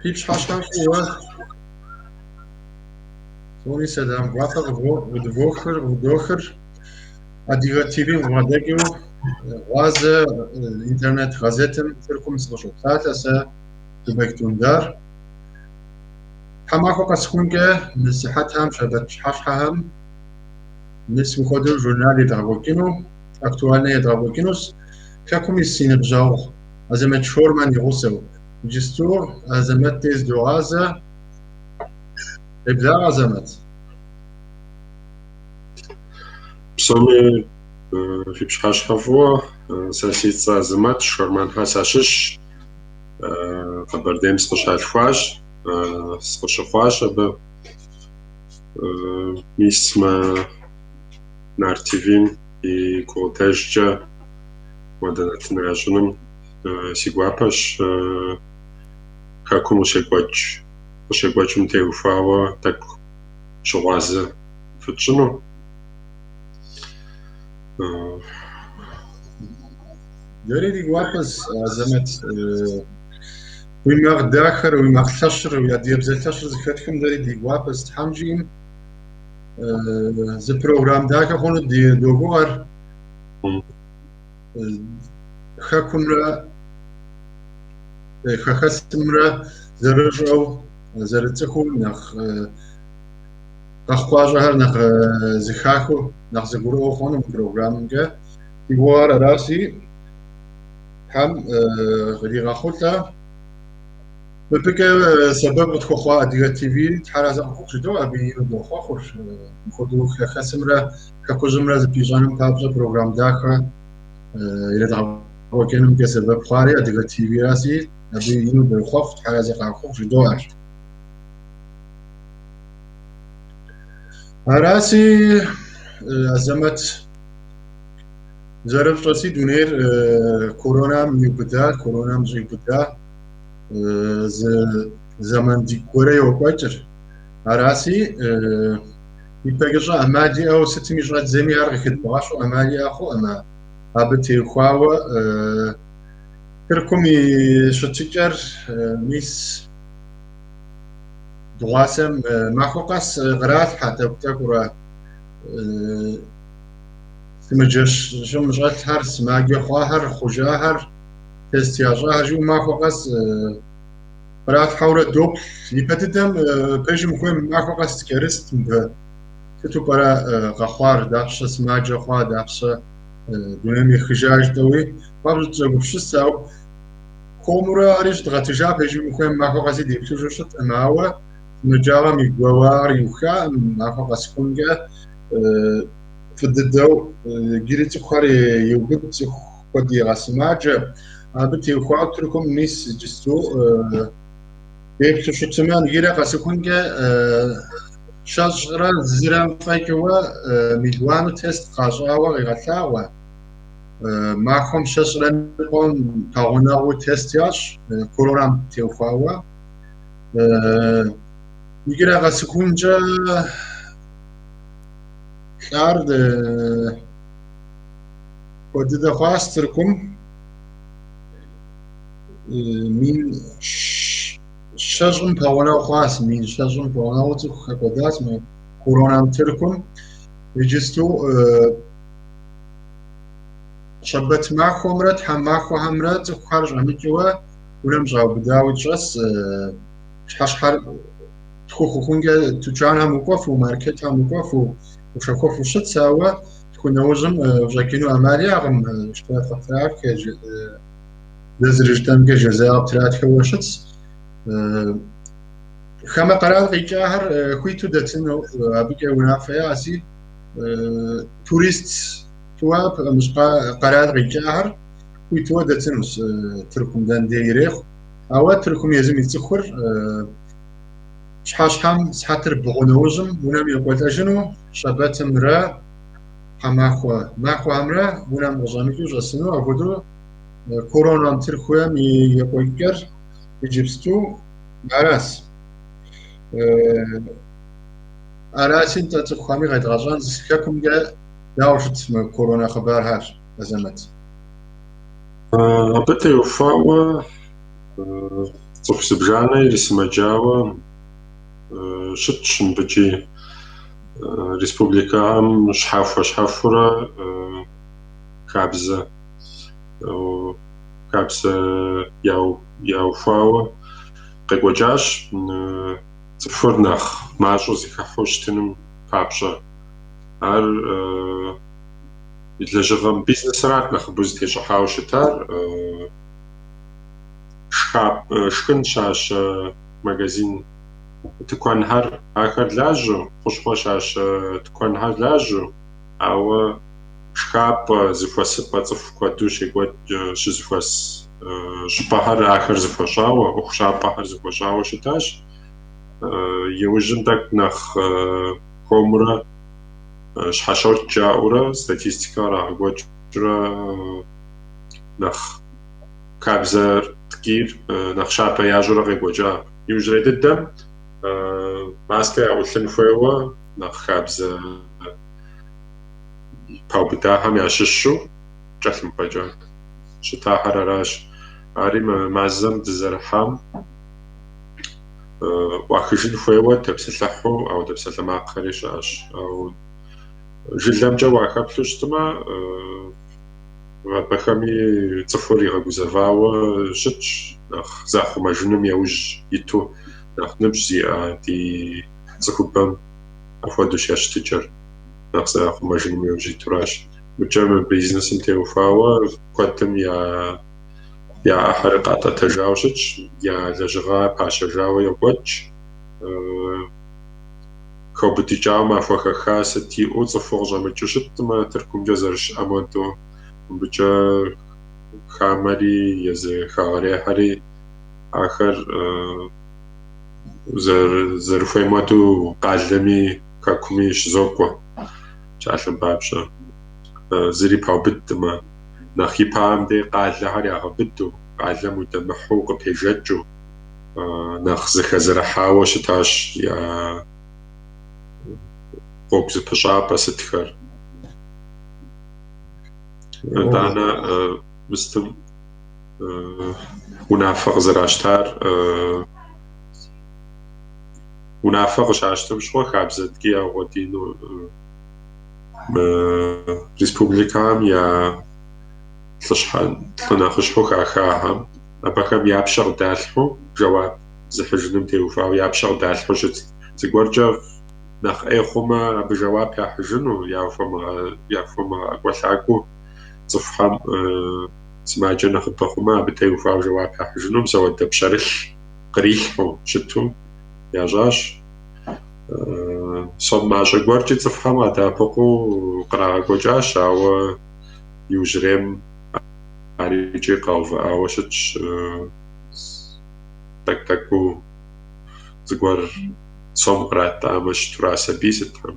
Фи пщыхьэщхьэ фӏыуэ. Псоми сэлам гуапэ къыдывохыр, къывыдохыр. Адыгэ ТВ-м къыбгъэдэкӏыу Гъуазэ интернет газетым Тыркум сыкъыщопсалъэ сэ Дубек Дундар. Тхьэмахуэ къэсыхункӏэ мы сыхьэтхэм, щэбэт пщыхьэщхьэхэм мис мыхуэдэу журнал едгъэкӏуэкӏыну, актуальнэ едгъэкӏуэкӏынущ. Хэкум ис си ныбжьэгъу Азэмэт Шорман и гъусэу. Иджысту Азэмэт дей зыдогъазэ. Къеблагъэ, Азэмэт. Псоми фи пщыхьэщхьэ фӏыуэ. Сэ си цӏэ Азэмэт, Шорманхэ сащыщщ. Къэбэрдейм сыкъыщалъхуащ, сыкъыщыхъуащ абы. Мис мы Нарт ТВ-м и гукъыдэжкӏэ хуэдэ нэтын ящӏыным си гуапэщ хэкум къыщекӏуэкӏ, къыщекӏуэкӏым теухуауэ тӏэкӏу щыгъуазэ фытщӏыну. Дэри ди гуапэщ, Азэмэт. Уи макъ дахэр, уи макъ лъэщыр, уи адыгэбзэ лъэщыр зыхэтхым дэри ди гуапэщ. Тхьэм жиӏэм зы программ дахэ хъуну ди догугъэр. Хэкумрэ хэхэсымрэ зэрыщӏэу, зэрыцӏыхуу нэхъ къэхъукъащӏэхэр нэхъ зыхахыу, нэхъ зэгурыӏуэу хъуну мы программымкӏэ. Ди гугъэр аращи, Тхьэм къригъэхъулӏэ. Мыбыкӏэ сэбэп къытхуэхъуа Адыгэ ТВ Тхьэразэ къыхухъу жыдоӏэ, абы ину дохъуэхъур. Мыпхуэдэу хэхэсымрэ хэкужьымрэ зыпищӏэным папщӏэ программ дахэ иредгъэкӏуэкӏынымкӏэ сэбэп хъуари Адыгэ ТВ-раси, абы ину дохъуэхъу, Тхьэразэ къахухъу жыдоӏэр. Араси, Азэмэт, зэрыфщӏэси, дунейр коронам иубыда, коронам щӏиубыда зы зэман дигу гуэрэ йокӏуэкӏыр. Араси, ипэкӏэ щӏэ ӏэмал иӏэу сытми щӏэддзэми ар къыхэдмыгъэщу ӏэмал иӏэ хъуӏым. Абы теухуауэ Тыркум и щытыкӏэр мис дыгъуасэм махуэ къэс къралъхьэ тӏэкӏу-тӏэкӏуурэ сымаджэщым щӏэлъхэр, сымаджэ хъуахэр, хъужахэр, тест ящӏахэр жиӏэу махуэ къэс къралъхьэурэ доплъ. Ипэ дыдэм пэжым ухуейм махуэ къэс дыкӏэрыст мыбы. Сыту пӏэрэ къэхъуар, дапщэ сымаджэ хъуа, дапщэ дунейм ехыжа жытӏэуи хуабжьу дыщӏэгупсыс, ауэ хуэмурэ ари щыдгъэтыжа пэжым ухуейм махуэ къэси деплъыжу щыткъым, ауэ сымаджагъэм и гуауагъыр иухаӏым, махуэ къэсыхункӏэ фӏы дыдэу иджыри цӏыхухэр еубыд, цӏыху куэд егъэсымаджэ. Абы теухуауэ Тыркум мис иджысту деплъу щытмэ, иджырэ къэсыхункӏэ щэщӏрэ зырэм фӏэкӏыуэ мелуану тест къащӏауэ къегъэлъагъуэ. Махуэм щэщӏрэ ныкъуэм пэгъунэгъуу тест ящӏ коронам теухуауэ. Иджырэ къэсыхункӏэ лӏар куэд дыдэ хъуащ Тыркум. Мин щэщӏым пэгъунэгъу хъуащ, мин щэщӏым пэгъунэгъуу цӏыху хэкӏуэдащ мы коронам Тыркум. Иджысту щэбэт махуэмрэ тхьэмахуэхэмрэ цӏыхухэр щӏэмыкӏыуэ унэм щӏаубыдауэ щӏэс пщыхьэщхьэр тху хъухункӏэ тучанхэм укӏуэфу, маркетхэм укӏуэфу, ущэхуэфу щытщ, ауэ тху нэужьым ущӏэкӏыну ӏэмал иӏэкъым, штраф къыптратхэ, дэ зэрыжытӏэмкӏэ жаза къыптратхэуэ щытщ. Хамэ къэрал къикӏахэр хуиту дэтыну абыкӏэ унафэ яӏэси, турист туа пэмыщӏ къэрал къикӏахэр хуитуэ дэтынущ Тыркум дэнэ ирехъу. Ауэ Тыркум езым и цӏыхур пщыхьэщхьэм сыхьэтыр бгъу нэужьым унэм екӏуэлӏэжыну, щэбэтымрэ тхьэмахуэ махуэхэмрэ унэм къыщӏэмыкӏыу щӏэсыну. Апхуэдэу коронам Тыркуем и екӏуэкӏыкӏэр иджыпсту аращ. Араси, нтӏэ цӏыхухэми къедгъэщӏэнщ хэкумкӏэ дауэ щыт мы корона хъыбархэр, Азэмэт? Абы теухуауэ Цӏыху зыбжанэ ирисымэджауэ щытщ мыбыкӏи. Республикэхэм щхьэхуэ-щхьэхуэурэ хабзэ хабзэ яухуауэ къекӏуэкӏащ, цӏыхур нэхъ мащӏэу зэхыхьэу щытыным папщӏэ. Ар лэжьыгъэм бизнесырат нэхъыбэу зытещӏыхьауэ щытар. Шхын щащэ магазин тыкуэнхэр ахэр лажьэу, хущхъуэ щащэ тыкуэнхэр лажьэу, ауэ шхапӏэ, зэхуэсыпӏэ цӏыху куэду щекӏуэкӏ, щызэхуэс щӏыпӏэхэр ахэр зэхуэщӏауэ, ӏуэхущӏапӏэхэр зэхуэщӏауэ щытащ. Иужьым тӏэкӏу нэхъ хуэмурэ щхьэщокӏ жаӏэурэ статистикэ кърагъэкӏуэкӏрэ нэхъ хабзэ ткӏийр нэхъ щабэ ящӏурэ къекӏуэкӏа. Иужьрей дыдэм маскэ яӏулъын хуейуэ нэхъ хабзэ паубыдахэм ящыщу кӏэлъымпӏэкӏэ щытахэр аращ. Ари мы мазэм дызэрыхьам ӏуахыжын хуейуэ тепсэлъыхьу, ауэдэ псалъэмакъхэри щыӏэщ. Ауэ жылэмкӏэ уахэплъу щытмэ, абыхэми цӏыхур игъэгузэвауэ щытщ, нэхъ захъумэжыным яужь иту, нэхъ ныбжь зиӏэ ди цӏыхубэм апхуэдэущ я щытыкӏэр, нэхъ захъумэжыным яужь итуращ. Мыкӏэ мы бизнесым теухуауэ куэдым я ӏэхэр къатӏэтэжауэ щытщ, я лэжьыгъэ пащэжауэ йокӏуэкӏ. Хэубыдыкӏауэ махуэ хэха сыт иӏэу цӏыхур къыщӏэмыкӏыу щыткъымэ, Тыркумкӏэ зэрыщыӏэм хуэдэу, мыбыкӏэ хамэри, езы хэгъэрейхэри ахэр зэрыхуейм хуэдэу къалэми хэкуми щызокӏуэ, псалъэм папщӏэ. Зыри паубыдтӏымэ, нэхъ ипэхэм дей къалэхэр ягъэбыдэу, къалэм удэмыхьэу къыпежэкӏыу, нэхъ зэхэзэрыхьауэ щытащ я гъуэгу зэпыщӏапӏэ сытхэр. Итӏанэ мыстым унафэ къызэращтар, унафэ къыщащтэм щыгъуэ хабзэ ткӏий ягъуэтину мы республикэхэм я лӏыщхьэ, лӏы нэхъыщхьэу хахахэм, абыхэм я пщэ къыдалъхьэу жэуап зыхьыжыным теухуауэ я пщэ къыдалъхьэу щытт. Зыгуэркӏэ нэхъ ӏей хъумэ, абы жэуап яхьыжыну, яхуэмыгъэӏэкӏуэлъакӏуэу цӏыхухэм сымаджэ нэхъыбэ хъумэ, абы теухуауэ жэуап яхьыжыну, мис ауэдэ пщэрылъ кърилъхьэу щыту ящӏащ. Сом мащӏэ гуэркӏи цӏыхухэм къадэӏэпыкъуу кърагъэкӏуэкӏащ, ауэ иужьрейм ар икӏи къэувыӏауэ щытщ, тӏэкӏу-тӏэкӏуу зыгуэр сом къратӏамэ щытура сабий сытхэм,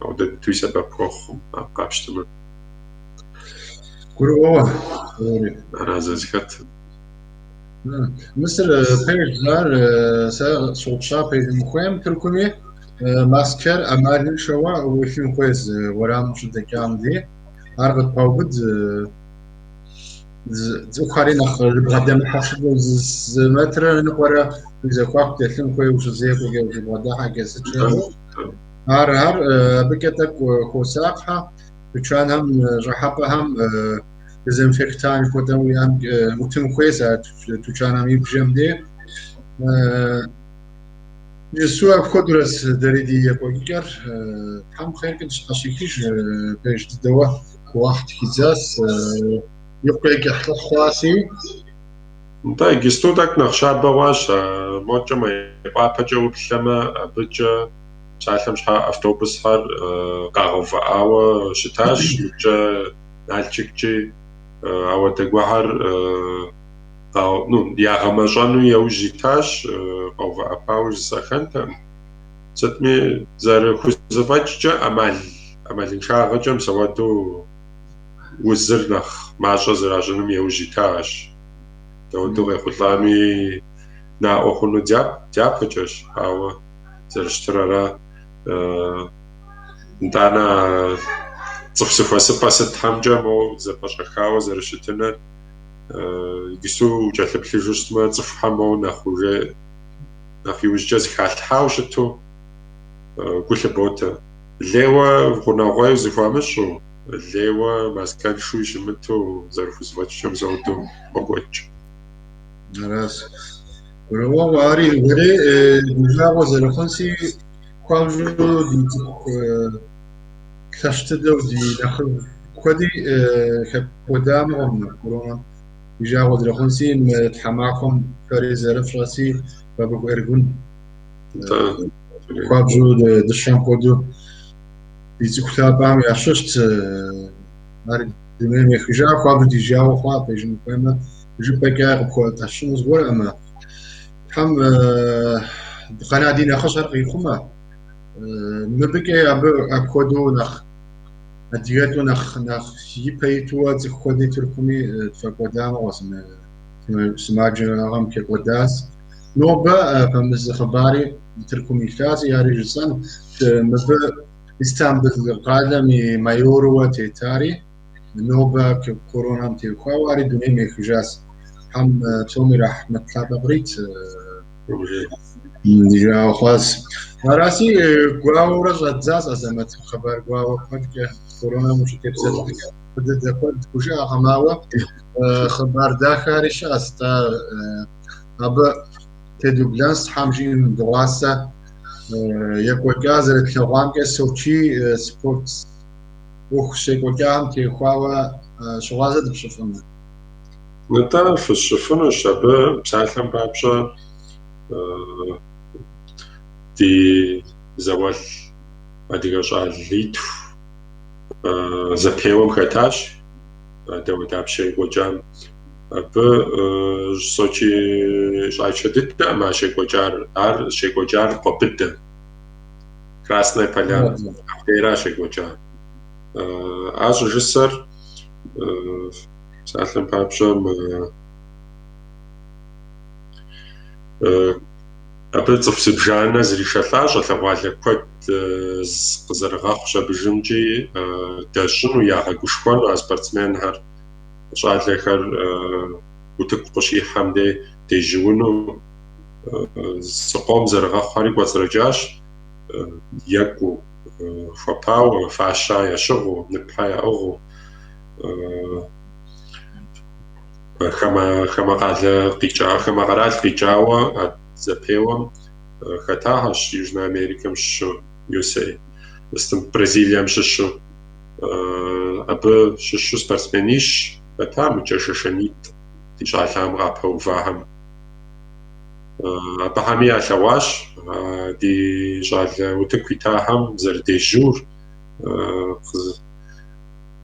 ауэдэ дыдэуи сэбэп хуэхъукъым къапщтэмэ. Гурыӏуэгъуэ. Ара зэзыхэт. Мысыр пэж ар сэ сщыгъупща пэжым ухуейм Тыркуми маскэр ӏэмалыншэуэ уилъын хуейщ уэрамым щыдэкӏам дей. Ар къытпаубыд цӏыхухэри нэхъ бгъэдэмыхьэ щыӏэу зы метрэ ныкъуэрэ уи зэхуаку дэлъын хуей ущызекӏуэкӏэ, ущыбгъэдыхьэкӏэ сыт щыӏэу. Ар абыкӏэ тӏэкӏу хуосакъхьэ, тучанхэм, щӏыхьэпӏэхэм дезинфектант хуэдэм уиӏэм ӏутын хуейщ а тучанхэм и бжэм дей. Иджыпсту апхуэдэурэщ дэри ди екӏуэкӏыкӏэр. Тхьэм хъеркӏэ дыщхьэщихыж, пэж дыдэуэ гугъуехь тхидзащ, икъукӏэ кӏыхьлӏыхь хъуащи. Нтӏэ, иджысту тӏэкӏу нэхъ щабэ хъуащ, мокӏэ Мейкъуапэкӏэ уплъэмэ, абыкӏэ псалъэм щхьэ автобусхэр къагъэувыӏауэ щытащ, мыкӏэ Налшыккӏи ауэдэ гуэрхэр ягъэмэщӏэну яужь итащ, къэувыӏэпауэ жысӏэхэнтэкъым. Сытми, зэрыхузэфӏэкӏкӏэ ӏэмалыншагъэкӏэ мис ауэдэу узыр нэхъ мащӏэ зэращӏыным яужь итащ. Дауэдэу къехъулӏами наӏуэ хъуну дяпэкӏэщ, ауэ зэрыщытыр ара. Нтӏанэ цӏыху зэхуэсыпӏэ сытхэмкӏэ моуэ зэпэщӏэхауэ зэрыщытыныр Иджысту укӏэлъыплъыжу щытмэ, цӏыхухэм моуэ нэхъ уже нэхъ иужькӏэ зыхалъхьауэ щыту гу лъыботэ. Лейуэ гъунэгъуейуэ зыхуамыщӏу, лейуэ маскэншэуи щымыту, зэрыхузэфӏэкӏкӏэ мызэуэдэу къокӏуэкӏ. Аращ. Гурыӏуэгъуэ ари уэри ди жагъуэ зэрыхъунси, хуабжьу ди цӏыху лъэщ дыдэу ди нэхъыжь куэди хэкӏуэда мыгъуэм мы коронэм. Ди жагъуэ зэрыхъунси, мы тхьэмахуэм фэри зэрыфщӏэси, Бабыгу Эргун хуабжьу дыщэм хуэдэу ди цӏыху лъапӏэм ящыщт. Ар дунейм ехыжа, хуабжьу ди жагъуэ хъуа, пэжым ухуеймэ, жыпӏэкӏэ къыпхуэтӏэщыну зыгуэрӏымэ. Тхьэм къэна ди нэхъыжьхэр къихъумэ. Мыбыкӏэ абы апхуэдэу нэхъ адыгэлӏу нэхъ нэхъ ипэ итуэ цӏыху куэди Тыркуми тфӏэкӏуэда мыгъуэ сымаджагъэм хэкӏуэдащ. Нобэ пэмыз хъыбари Тыркум илъащи, ари жысӏэн, мыбы Истамбыл къалэм и майоруэ тетари нобэ коронэм теухуауэ ари дунейм ехыжащ. Тхьэм псоми рахьмэт лъапӏэ кърит. Ди жагъуэ хъуащ. Араси гуауэурэ щӏэддзащ Азэмэт хъыбар гуауэ куэдкӏэ коронэм ущытепсэлъыхькӏэ фӏы дыдэ куэд хужыӏэкъым, ауэ хъыбар дахэри щыӏэщ. Тӏэ абы тедублэнщ, Тхьэм жиӏэм дыгъуасэ екӏуэкӏа зэрытлъэгъуамкӏэ Сочи спорт ӏуэху щекӏуэкӏахэм теухуауэ щыгъуазэ дыпщӏыфыну? Нтӏэ, фысщӏыфынущ абы псалъэм папщӏэ ди зауэлӏ адыгэ щӏалитху зэпеуэм хэтащ дауэдапщэ екӏуэкӏам. Абы Сочи щӏачэ дыдэкъым ар щекӏуэкӏар, ар щекӏуэкӏар Къуэбыдэ, Красная Поляна, абдейра щекӏуэкӏар. Ар щӏыжысэр псалъэм папщӏэ абы цӏыху зыбжанэ зришэлӏа щӏалэгъуалэ куэд къызэрыгъэхъущ абыжымкӏи дэщӏыну, ягъэгушхуэну а спортсменхэр, щӏалэхэр утыку къыщихьэм дей дежьууну зыкъом зэрыгъэхъухэри кӏуэцӏрыкӏащ, екӏуу хуэпауэ, фащэ ящыгъыу, ныпхьэ яӏыгъыу. Хамэ къалэ къикӏа, хамэ къэрал къикӏауэ а зэпеуэм хэтахэщ Южный Америкэм щыщу, USA, Бразилием щыщу. Абы щыщу спортсменищ хэта, мыкӏэ шэшэнитӏ ди щӏалэхэм къапэувахэм. Абыхэми ялъэгъуащ ди щӏалэ утыку итахэм зэрыдежьур,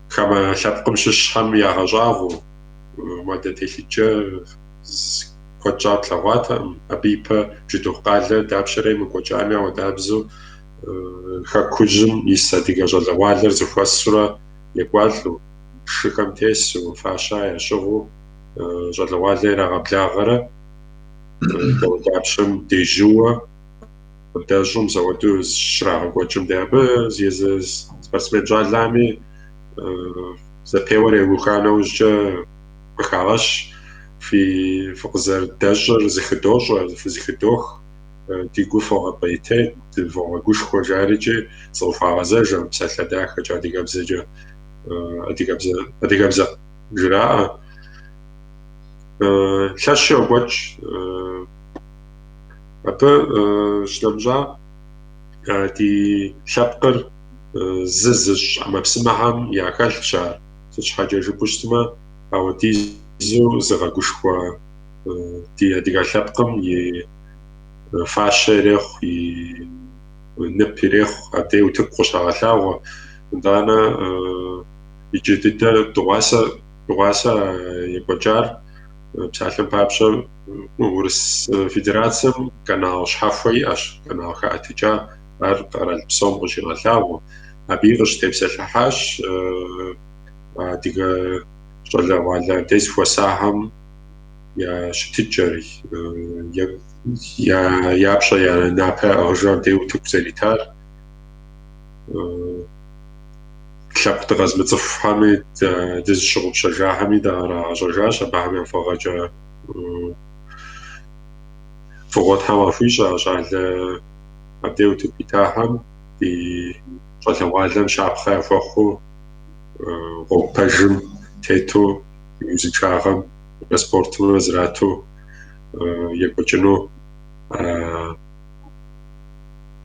хамэ лъэпкъым щыщхэм ягъэщӏагъуэу, муэдэ телъыджэ куэд щӏа тлъэгъуатэкъым. Абы ипэ Бжьэдыгъу къалэ дапщэрэ емыкӏуэкӏами, ауэдабзэу хэкужьым ис адыгэ щӏалэгъуалэр зэхуэсурэ екӏуалӏэу, шыхэм тесу, фащэ ящыгъыу щӏалэгъуалэ ирагъэблагъэрэ дауэдапщэм дежьууэ къыдэщӏым зэуэду щрагъэкӏуэкӏым де абы езы спортсмен щӏалэми зэпеуэр яуха нэужькӏэ къыхагъэщ, фи фыкъызэрыдэщӏыр зыхыдощӏэ, фызыхыдох, ди гу фогъэпӏейтей, дывогъэгушхуэ жарикӏи зыкъыхуагъэзэж абы псалъэ дахэкӏэ адыгэбзэкӏэ, адыгэбзэ адыгэбзэ жраӏэ. Лъэщу йокӏуэкӏ. Абы щынэмыщӏа ди лъэпкъыр зы зыщӏ ӏэмэпсымэхэм яхэлъщ ар. Сыт щхьэкӏэ жыпӏэу щытмэ, ауэдизу зыгъэгушхуэ ди адыгэ лъэпкъым и фащэ ирехъу, и нып ирехъу, абдей утыку къыщагъэлъагъуэ. Итӏанэ иджы дыдэ дыгъуасэ дыгъуасэ екӏуэкӏар псалъэм папщӏэ Урыс Федерацэм канал щхьэхуэ иӏэщ, канал хэӏэтыкӏа, ар къэрал псом къыщигъэлъагъуэ. Абыи къыщытепсэлъыхьащ адыгэ щӏалэгъуалэ абдей зэхуэсахэм я щытыкӏэр, я пщӏэ, я напэ яӏыгъыжу абдей утыку зэритар. Лъэпкъ дыкъэзмыцӏыхухэми, дызыщыгъупщэжахэми дыкърагъэщӏэжащ абыхэм я фӏыгъэкӏэ. Фӏыгъуэ Тхьэм къахуищӏэ а щӏалэ абдей утыку итахэм, ди щӏалэгъуалэм щапхъэ яхуэхъуу, гъуэгу пэжым тету, узыншагъэмрэ спортымрэ зрату екӏуэкӏыну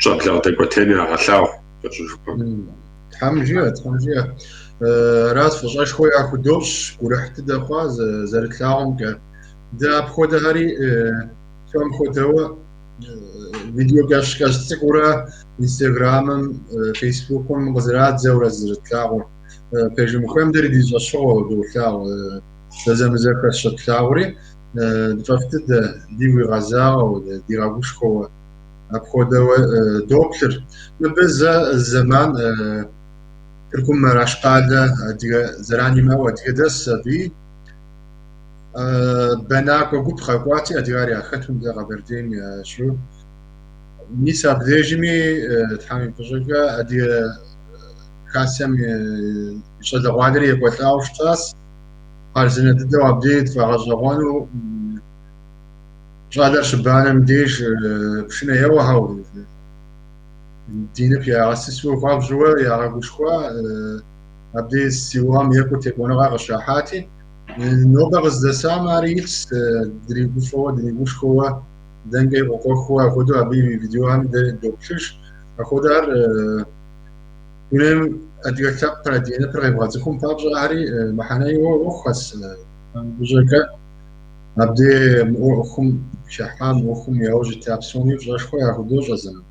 щӏэблэ къыдэкӏуэтейм ирагъэлъагъу, кӏэщӏу жыпӏэм. Тхьэм жиӏэ, Тхьэм жиӏэ. Аращ, фӏыщӏэшхуэ яхудощӏ, гурыхь дыдэ хъуа зэрытлъагъумкӏэ. Дэ апхуэдэхэри псом хуэдэуэ видео кӏэщӏ-кӏэщӏ цӏыкӏуурэ Инстаграмым, Фейсбукым къызэрадзэурэ зэрытлъагъур. Пэжым ухуейм дэри ди щӏэщыгъуэу долъагъу, зэзэмызэххэ щытлъагъури, тфӏэфӏ дыдэ, дигу игъэзагъэу, дигъэгушхуэуэ апхуэдэуэ доплъыр. Мыбы зэ зэман Тыркум Мараш къалэ адыгэ зэран имыӏэу адыгэ дэс абыи бэнакӏуэ гуп къэкӏуати, адыгэр яхэту дэ Къэбэрдейм ящу. Мис абдежми Тхьэм и фӏыщӏэкӏэ адыгэ хасэм и щӏалэгъуалэри екӏуэлӏауэ щытащ. Хъарзынэ дыдэу абдей тфӏэгъэщӏэгъуэну щӏалэр щыбанэм деж пшынэ еуэхэу, ди нып ягъэсысу хуабжьууэ ягъэгушхуа, абдей си гугъэм екӏуу текӏуэныгъэ къыщахьати, нобэ къыздэсам ар илъщ, дригуфӏэуэ, дригушхуэуэ, дэнкӏэ къыкъуэхыуэ, апхуэдэу абы и видеохэми дэ доплъыж. Апхуэдэ ар дунейм адыгэ лъэпкъыр, адыгэ ныпыр къебгъэцӏыхум папщӏэ ари мыхьэнэ иӏэу ӏуэхухэщ. Фӏыщӏэкӏэ абдей мы ӏуэхум хыхьа, мы ӏуэхум яужь ита псоми пщӏэшхуэ яхудощӏ зэман.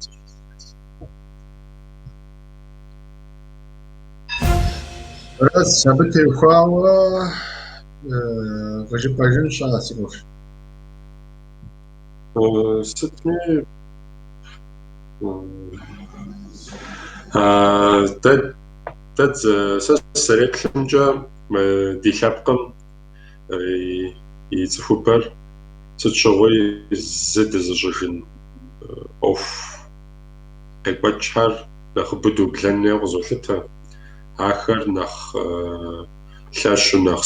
Аращ, абы теухуауэ къыжыпӏэжын щыӏэ, си къуэш? Сытми, дэ, дэ сэ сызэреплъымкӏэ, мы ди лъэпкъым и цӏыхубэр сыт щыгъуи зы дызыщӏыжын ӏуэху къекӏуэкӏхэр нэхъыбэу дублэн хуейуэ къызолъытэ. Ахэр нэхъ лъэщу, нэхъ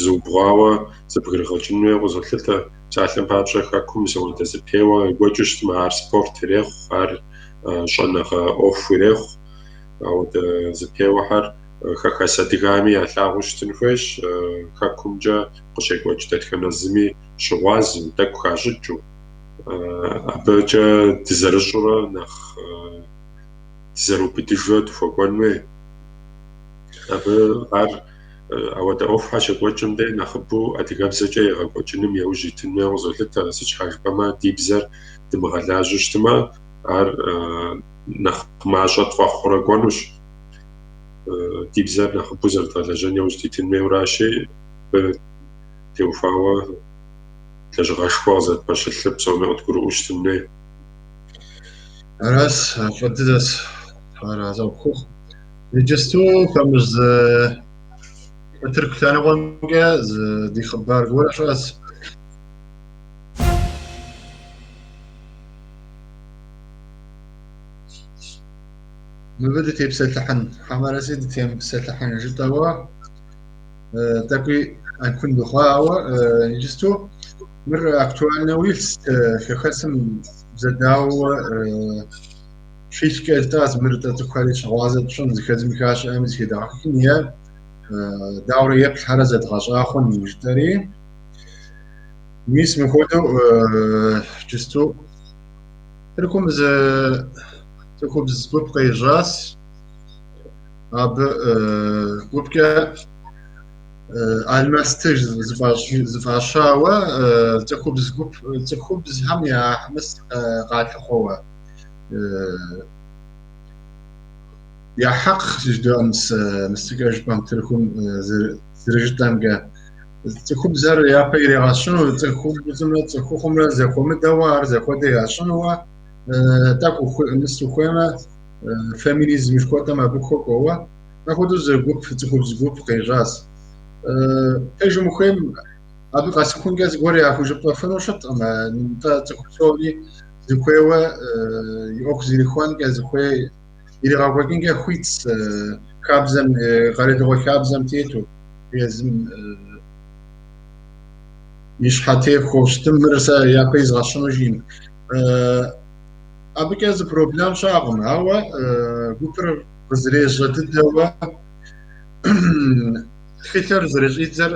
зыубгъуауэ зэбгрыгъэкӏын хуейуэ къызолъытэ. Псалъэм папщӏэ, хэкум мис апхуэдэ зэпеуэ екӏуэкӏыу щытмэ, ар спорт ирехъу, ар щӏэныгъэ ӏуэху ирехъу. Ауэдэ зэпеуэхэр хэхэс адыгэми ялъагъуу щытын хуейщ, хэкумкӏэ къыщекӏуэкӏ дэтхэнэ зыми щыгъуазэу, тӏэкӏу хащӏыкӏыу. Абыкӏэ дызэрыщӏурэ нэхъ дызэрыубыдыжурэ дыхуэкӏуэн хуей. Абы ар ауэдэ ӏуэхухэр щекӏуэкӏым де нэхъыбэу адыгэбзэкӏэ егъэкӏуэкӏыным яужь итын хуейуэ къызолъытэ. Сыт щхьа жыпӏэмэ, ди бзэр дымыгъэлажьэу щытмэ, ар нэхъ мащӏэ тфӏэхъурэ кӏуэнущ. Ди бзэр нэхъыбэу зэрыдгъэлэжьэн яужь дитын хуейуэращи, абы теухуауэ лэжьыгъэшхуэ къызэрытпэщылъыр псоми къыдгурыӏуэу щытын хуей. Аращ, фӏы дыдэщ, аразы къыпхухъу. Иджысту пэмыщӏ зы Тырку лъэныкъуэмкӏэ зы ди хъыбар гуэр щыӏэщ. Мыбы дытепсэлъыхьын, хьэмэрэ си дытемыпсэлъыхьын жытӏэуэ тӏэкӏуи ӏэнкун дыхъуа, ауэ иджысту мыр актуальнэу илъщ, хэхэсым зэдауэуэ щилъкӏэ жытӏащ, мыр тӏэ цӏыхухэри щыгъуазэ тщӏын, зыхэзымыха щыӏэми зыхедгъэхын е дауэрэ еплъхьэрэ зэдгъэщӏа хъун жытӏэри. Мис мыхуэдэу иджысту Тыркум зы цӏыхубз гуп къежьащ. Абы гупкӏэ Алмэсты зыфӏащауэ цӏыхубз гуп, цӏыхубзхэм я мыс къалъыхъуэуэ. Я хьэкъ жыдоӏэ мыстыкӏэ жыпӏэм Тыркум зэрыжытӏэмкӏэ. Цӏыхубзхэр япэ иригъэщыну, цӏыхубзымрэ цӏыхухъумрэ зэхуэмыдэуэ ар зэхуэдэ ящӏынуэ, тӏэкӏу мыс ухуеймэ, феминизм жыхуэтӏэм абы хуэкӏуэуэ, апхуэдэу зы гуп, цӏыхубз гуп къежьащ. Пэжым ухуейм, абы къэсыхункӏэ зыгуэр яхужыпӏэфыну щыткъым, нтӏэ цӏыху псори зыхуейуэ и ӏуэху зэрихуэнкӏэ, зыхуей иригъэкӏуэкӏынкӏэ хуитщ. Хабзэм, къэралыгъуэ хабзэм тету, езым и щхьэ техуэу щытым, мыр сэ япэ изгъэщыну жиӏэм. Абыкӏэ зы проблем щыӏэкъым, ауэ гупыр къызэрежьэ дыдэуэ тхылъыр зэрыщӏидзэр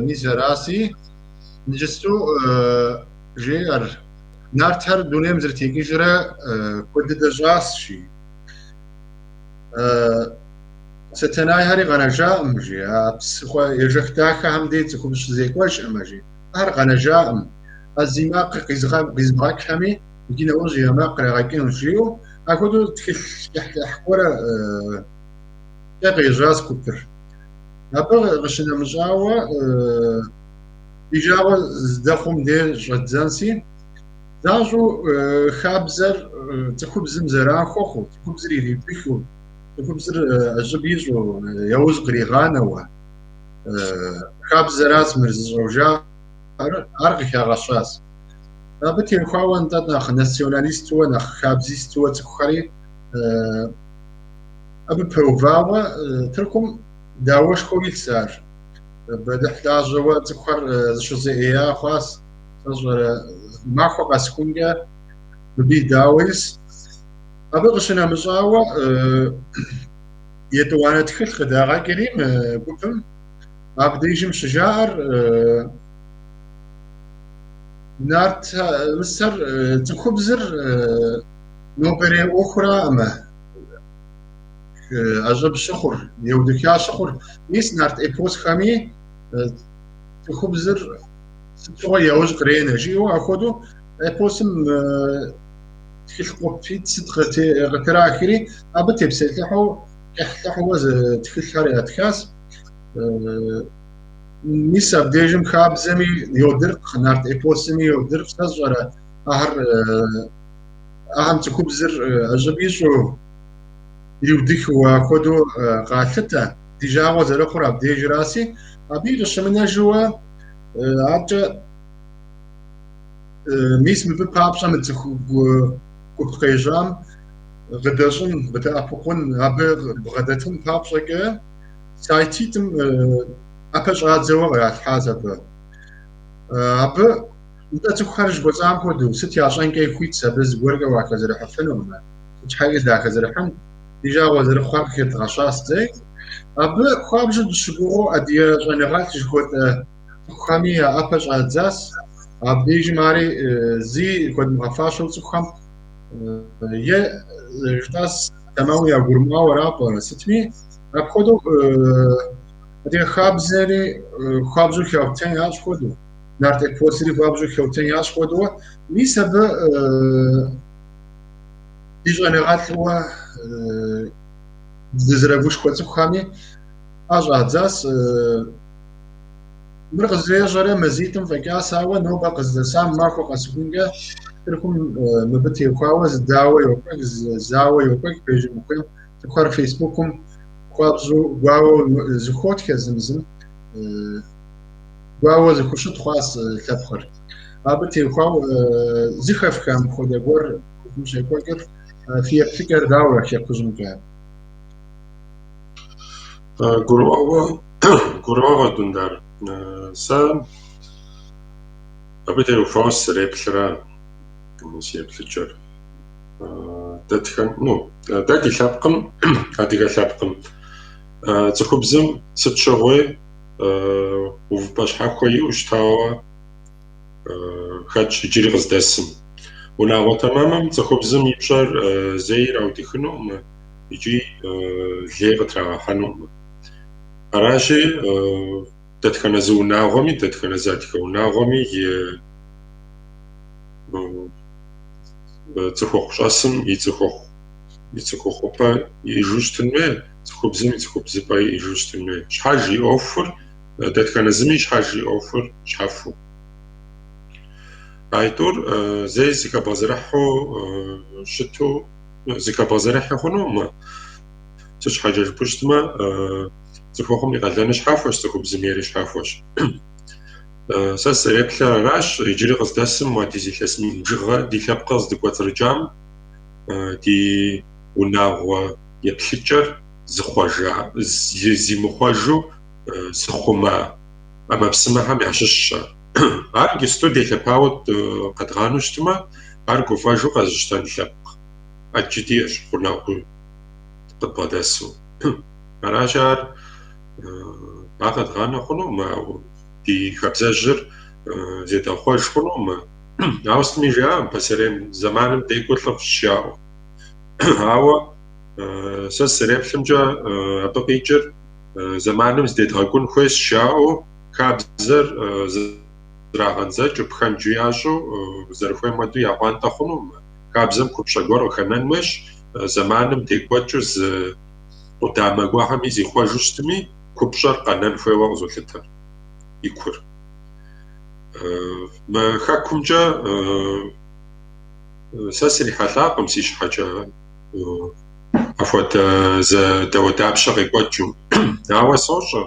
мис араси, иджысту жеӏэр, нартхэр дунейм зэрытекӏыжрэ куэд дыдэ щӏас, жи. Сэтэнайхэри къэнэжаӏым, жи, а псыхъуэ ежэх дахэхэм дей цӏыхубз щызекӏуэжӏымэ, жи, ар къэнэжаӏым. А зи макъ къизымыгъэкӏхэми иджы нэужь я макъ кърагъэкӏынущ, жиӏэу, апхуэдэу тхылъ кӏыхьлӏыхь гуэрэ кӏэ къежьащ гупыр. Абы къыщынэмыщӏауэ, ди жагъуэ здэхъум дей щӏэддзэнси, занщӏэу хабзэр цӏыхубзым зэран хуэхъуу, цӏыхубзыр ириудыхыу, цӏыхубзыр ӏэщӏыб ищӏу, яужь къригъанэуэ, хабзэращ мыр зыщӏэу жаӏэр, ар къыхагъэщащ. Абы теухуауэ нтӏэ нэхъ националистуэ, нэхъ хабзистуэ цӏыхухэри абы пэувауэ Тыркум дауэшхуэу илъщ ар. Бэлыхь лажьэуэ цӏыхухэр зыщызэӏея хъуащ. Сэ сщӏэрэ махуэ къэсхункӏэ мыбы и дауэ ис. Абы къыщынэмыщӏауэ етӏуанэ тхылъ къыдагъэкӏри мы гупым абдежым щыжаӏэр нарт мысэр цӏыхубзыр нобэрей ӏуэхураӏымэ ӏэщӏыб щыхъур, еудыха щыхъур. Мис нарт эпосхэми цӏыхубзыр сыт щыгъуэ яужь къренэ жиӏэу апхуэдэу эпосым тхылъ къупитӏ сыт къытрахри, абы тепсэлъыхьу кӏыхьлӏыхьууэ зы тхылъхэр ятхащ. Мис абдежым хабзэми йодыркъ, нарт эпосми йодыркъ, сэ сщӏэрэ ахэр ахэм цӏыхубзыр ӏэщӏыб ищӏу, ириудыхыу апхуэдэу къалъытэ. Ди жагъуэ зэрыхъур абдежраси, абы къыщымынэжыуэ аткӏэ мис мыбы папщӏэ мы цӏыху гуп къежьам къыдэщӏын, къыдэӏэпыкъун, абы бгъэдэтын папщӏэкӏэ сайтитӏым ӏэпэ щӏадзэуэ къралъхьащ абы. Абы нтӏэ цӏыхухэр жыхуэсӏам хуэдэу, сыт ящӏэнкӏэ хуитщ, абы зыгуэркӏэ уахэзэрыхьыфынукъым, сыт щхьэкӏи дахэзэрыхьын, ди жагъуэ зэрыхъуар къыхэдгъэщащ зэи. Абы хуабжьу дыщыгугъыу адыгэ щӏэныгъэлӏ жыхуэтӏэ цӏыхухэми я ӏэпэ щӏадзащ. Абдежым ари зи хуэдмыгъэфащэу цӏыхухэм е жытӏащ тэмэму ягурымыӏуауэ ара пӏэрэ сытми, апхуэдэу адыгэ хабзэри хуабжьу хэутэн ящӏ хуэдэу, нарт эпосри хуабжьу хэутэн ящӏ хуэдэу, мис абы ди щӏэныгъэлӏыуэ дызэрыгушхуэ цӏыхухэми ӏэ щӏадзащ. Мыр къызэрежьэрэ мазитӏым фӏэкӏащ, ауэ нобэ къыздэсам махуэ къэсыхункӏэ Тыркум мыбы теухуауэ зы дауэ йокӏуэкӏ, зы зауэ йокӏуэкӏ, пэжым ухуейм цӏыхухэр Фейсбукым хуабжьу гуауэу зыхуотхэ зым зым, гуауэ зыхущыт хъуащ лъэпкъыр. Абы теухуауэ зыхэфха мыпхуэдэ гуэр Тыркум щекӏуэкӏыр, фи еплъыкӏэр дауэрэ хэкужьымкӏэ? Гурыӏуэгъуэ, гурыӏуэгъуэ, Дундар. Сэ абы теухуауэ сызэреплъыра си еплъыкӏэр. Дэтхэн, ну, дэ ди лъэпкъым, адыгэ лъэпкъым, цӏыхубзым сыт щыгъуи увыпӏэ щхьэхуэ иӏэу щытауэ хэтщ иджыри къыздэсым. Унагъуэ тэмэмым цӏыхубзым и пщӏэр зэи ираудыхынукъым икӏи лей къытрагъэхьэнукъым. Аращи, дэтхэнэ зы унагъуэми, дэтхэнэ зы адыгэ унагъуэми и цӏыхухъу щӏэсым и цӏыхухъу, и цӏыхухъупӏэ иӏэжу щытын хуей, цӏыхубзым и цӏыхубзыпӏэ иӏэжу щытын хуей. Щхьэж и ӏуэхур, дэтхэнэ зыми щхьэж и ӏуэхур щхьэхуэу. Аитӏур зэи зыхэбгъэзэрыхьу щыту, зыхэбгъэзэрыхьи хъунукъым. Сыт щхьэкӏэ жыпӏэу щытмэ, цӏыхухъум и къалэныр щхьэхуэщ, цӏыхубзым ейри щхьэхуэщ. Сэ сызэреплъыр аращ, иджыри къыздэсым апхуэдиз илъэс мин бжыгъэ ди лъэпкъыр здыкӏуэцӏрыкӏам, ди унагъуэ еплъыкӏэр зыхъуэжа, зимыхъуэжу зыхъума ӏэмэпсымэхэм ящыщщ ар. Ар иджысту делъэпауэ къэдгъанэу щытмэ, ар гуфӏэжу къэзыщтэн лъэпкъ ӏэджи диӏэщ гъунэгъуу къыдбгъэдэсу. Аращи, ар ар къэдгъанэ хъунукъым, ауэ ди хабзэжьыр зедгъэхъуэж хъунукъым. Ауэ сытми жаӏэм, пасэрей зэманым декӏур лӏыфӏщ жаӏэу. Ауэ сэ сызэреплъымкӏэ, абы къикӏыр зэманым зыдедгъэкӏун хуейщ жаӏэу хабзэр зрагъэндзэкӏыу, пхэнджу ящӏу, зэрыхуейм хуэдэу яӏуантӏэ хъунукъым. Хабзэм купщӏэ гуэр къыхэнэн хуейщ, зэманым декӏуэкӏыу зы къудамэ гуэрхэми зихъуэжу щытми, купщӏэр къэнэн хуейуэ къызолъытэр, и кур. Мы хэкумкӏэ сэ срихьэлӏакъым си щхьэкӏэ апхуэдэ зы дауэдапщэ къекӏуэкӏыу. Ауэ сощӏэ,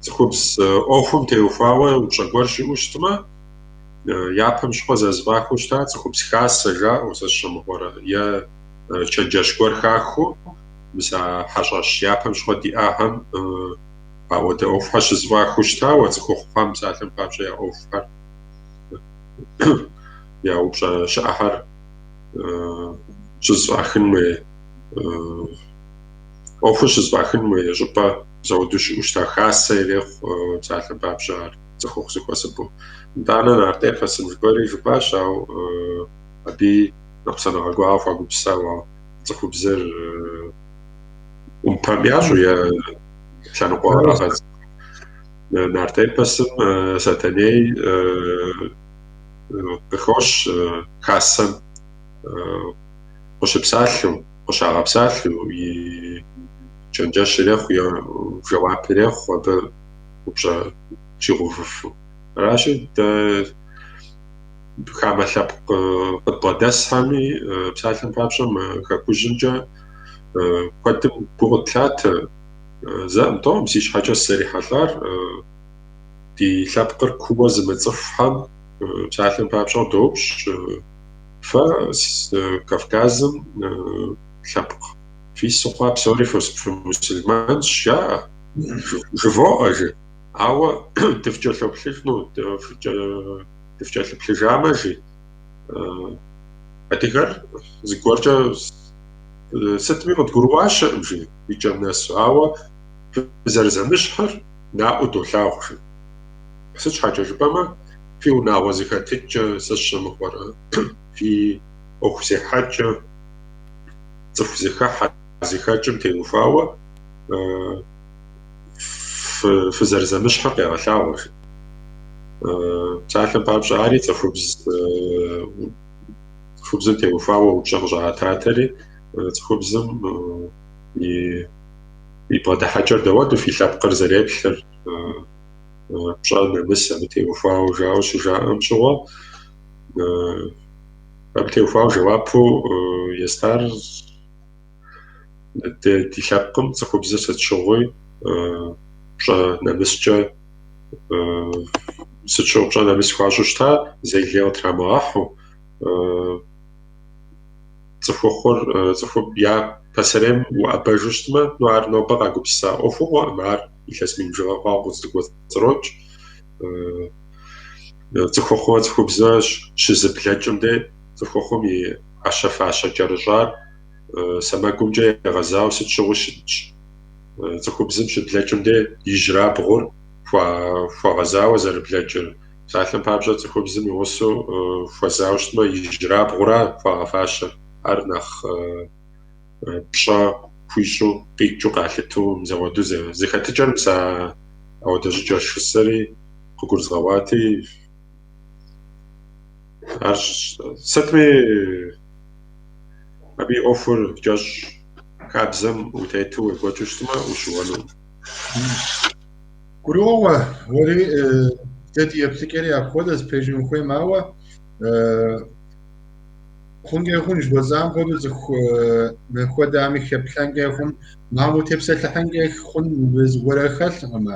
цӏыхубз ӏуэхум теухуауэ упщӏэ гуэр щыӏэу щытмэ, япэм щыгъуэ зэрызэфӏахыу щыта цӏыхубз хасэ жаӏэу сэ сщӏэ мыгъуэрэ, е чэнджэщ гуэр хахыу, мис а хьэщӏэщ япэм щыгъуэ диӏахэм ауэдэ ӏуэхухэр щызэфӏахыу щытауэ, цӏыхухъухэм псалъэм папщӏэ я ӏуэхухэр, я упщӏэ щыӏэхэр щызэфӏахын хуей, ӏуэхур щызэфӏахын хуей щӏыпӏэ зэуэду щыӏэу щыта хасэ ирехъу псалъэм папщӏэ ар цӏыхухъу зэхуэсыпӏэу. Итӏанэ нарт эпосым жыпӏэри жыпӏащ, ауэ абыи ныкъусаныгъэ гуауэ хуагупсысауэ цӏыхубзыр ӏумпэм ящӏу е лъэныкъуэ кърагъэз. Нарт эпосым Сэтэней къыхощ хасэм къыщыпсалъэу, къыщагъэпсалъэу, и чэнджэщ ирехъу е жэуап ирехъу абы упщӏэ щигъэувыфу. Аращи, дэ хамэ лъэпкъ къыдбгъэдэсхэми, псалъэм папщӏэ, мы хэкужьымкӏэ куэдым гу къытлъатэ. Зэӏым тӏэуӏым си щхьэкӏэ сызэрихьэлӏар ди лъэпкъыр кууэ зымыцӏыхухэм псалъэм папщӏэ къыдоупщӏ, фэ Кавказым лъэпкъ фису хъуа псори фымусульманщ, жаӏэ, жывоӏэ, жи. Ауэ дыфкӏэлъоплъыжыну, дыфкӏэлъыплъыжамэ, жи, адыгэр зыгуэркӏэ сытми къыдгурыӏуащэкъым, жи, и кӏэм нэсу, ауэ фызэрызэмыщхьыр наӏуэу долъагъу, жи. Сыт щхьэкӏэ жыпӏэмэ, фи унагъуэ зэхэтыкӏэ, сэ сщӏэ мыгъуэрэ, фи ӏуэху зехьэкӏэ, цӏыху зэхыхьэ, зэхэкӏым теухуауэ фызэрызэмыщхьыр къегъэлъагъуэ, жи. Псалъэм папщӏэ, ари цӏыхубзым теухуауэ упщӏэ къыщӏаӏэтатэри, цӏыхубзым и бгъэдыхьэкӏэр дауэду фи лъэпкъыр зэреплъыр, пщӏэ нэмыс абы теухуауэ жаӏэу щыжаӏэм щыгъуэ, абы теухуауэ жэуапу естар ди лъэпкъым цӏыхубзыр сыт щыгъуи пщӏэ нэмыскӏэ, сыт щыгъуи пщӏэ нэмыс хуащӏу щыта, зэи лей къытрамыгъэхьу, цӏыхухъур, цӏыхуб я пасэрейм уӏэбэжу щытмэ, ну ар нобэ къагупсыса ӏуэхугъуэкъым, ар илъэс мин бжыгъэ хъуауэ къызэкӏуэцӏрокӏ. Цӏыхухъумрэ цӏыхубзымрэ щызэблэкӏым де цӏыхухъум и ӏэщэ-фащэ кӏэрыщӏар сэмэгумкӏэ егъэзауэ сыт щыгъуи щытщ. Цӏыхубзым щыблэкӏым де ижьрабгъур хуэгъэзауэ зэрыблэкӏыр. Псалъэм папщӏэ, цӏыхубзым и гъусэу хуэзауэ щытмэ, ижьрабгъура хуагъэфащэр. Ар нэхъ пщӏэ хуищӏу, къикӏыу къалъытэу мызэуэду зэхэтыкӏэр мис ауэдэ щӏыкӏэщ жысӏэри къыгурызгъэӏуати, ар сытми абы и ӏуэхур кӏэщӏ хабзэм утету уекӏуэкӏыу щытмэ, ущыуэнукъым. Гурыӏуэгъуэ, уэри дэ ди еплъыкӏэри апхуэдэщ, пэжым ухуейм, ауэ хъункӏэ хъун жыхуэсӏам хуэдэу цӏыху хуэдэми хэплъэнкӏэ хъун, мам утепсэлъыхьынкӏэ хъун зыгуэрэ хэлъкъым.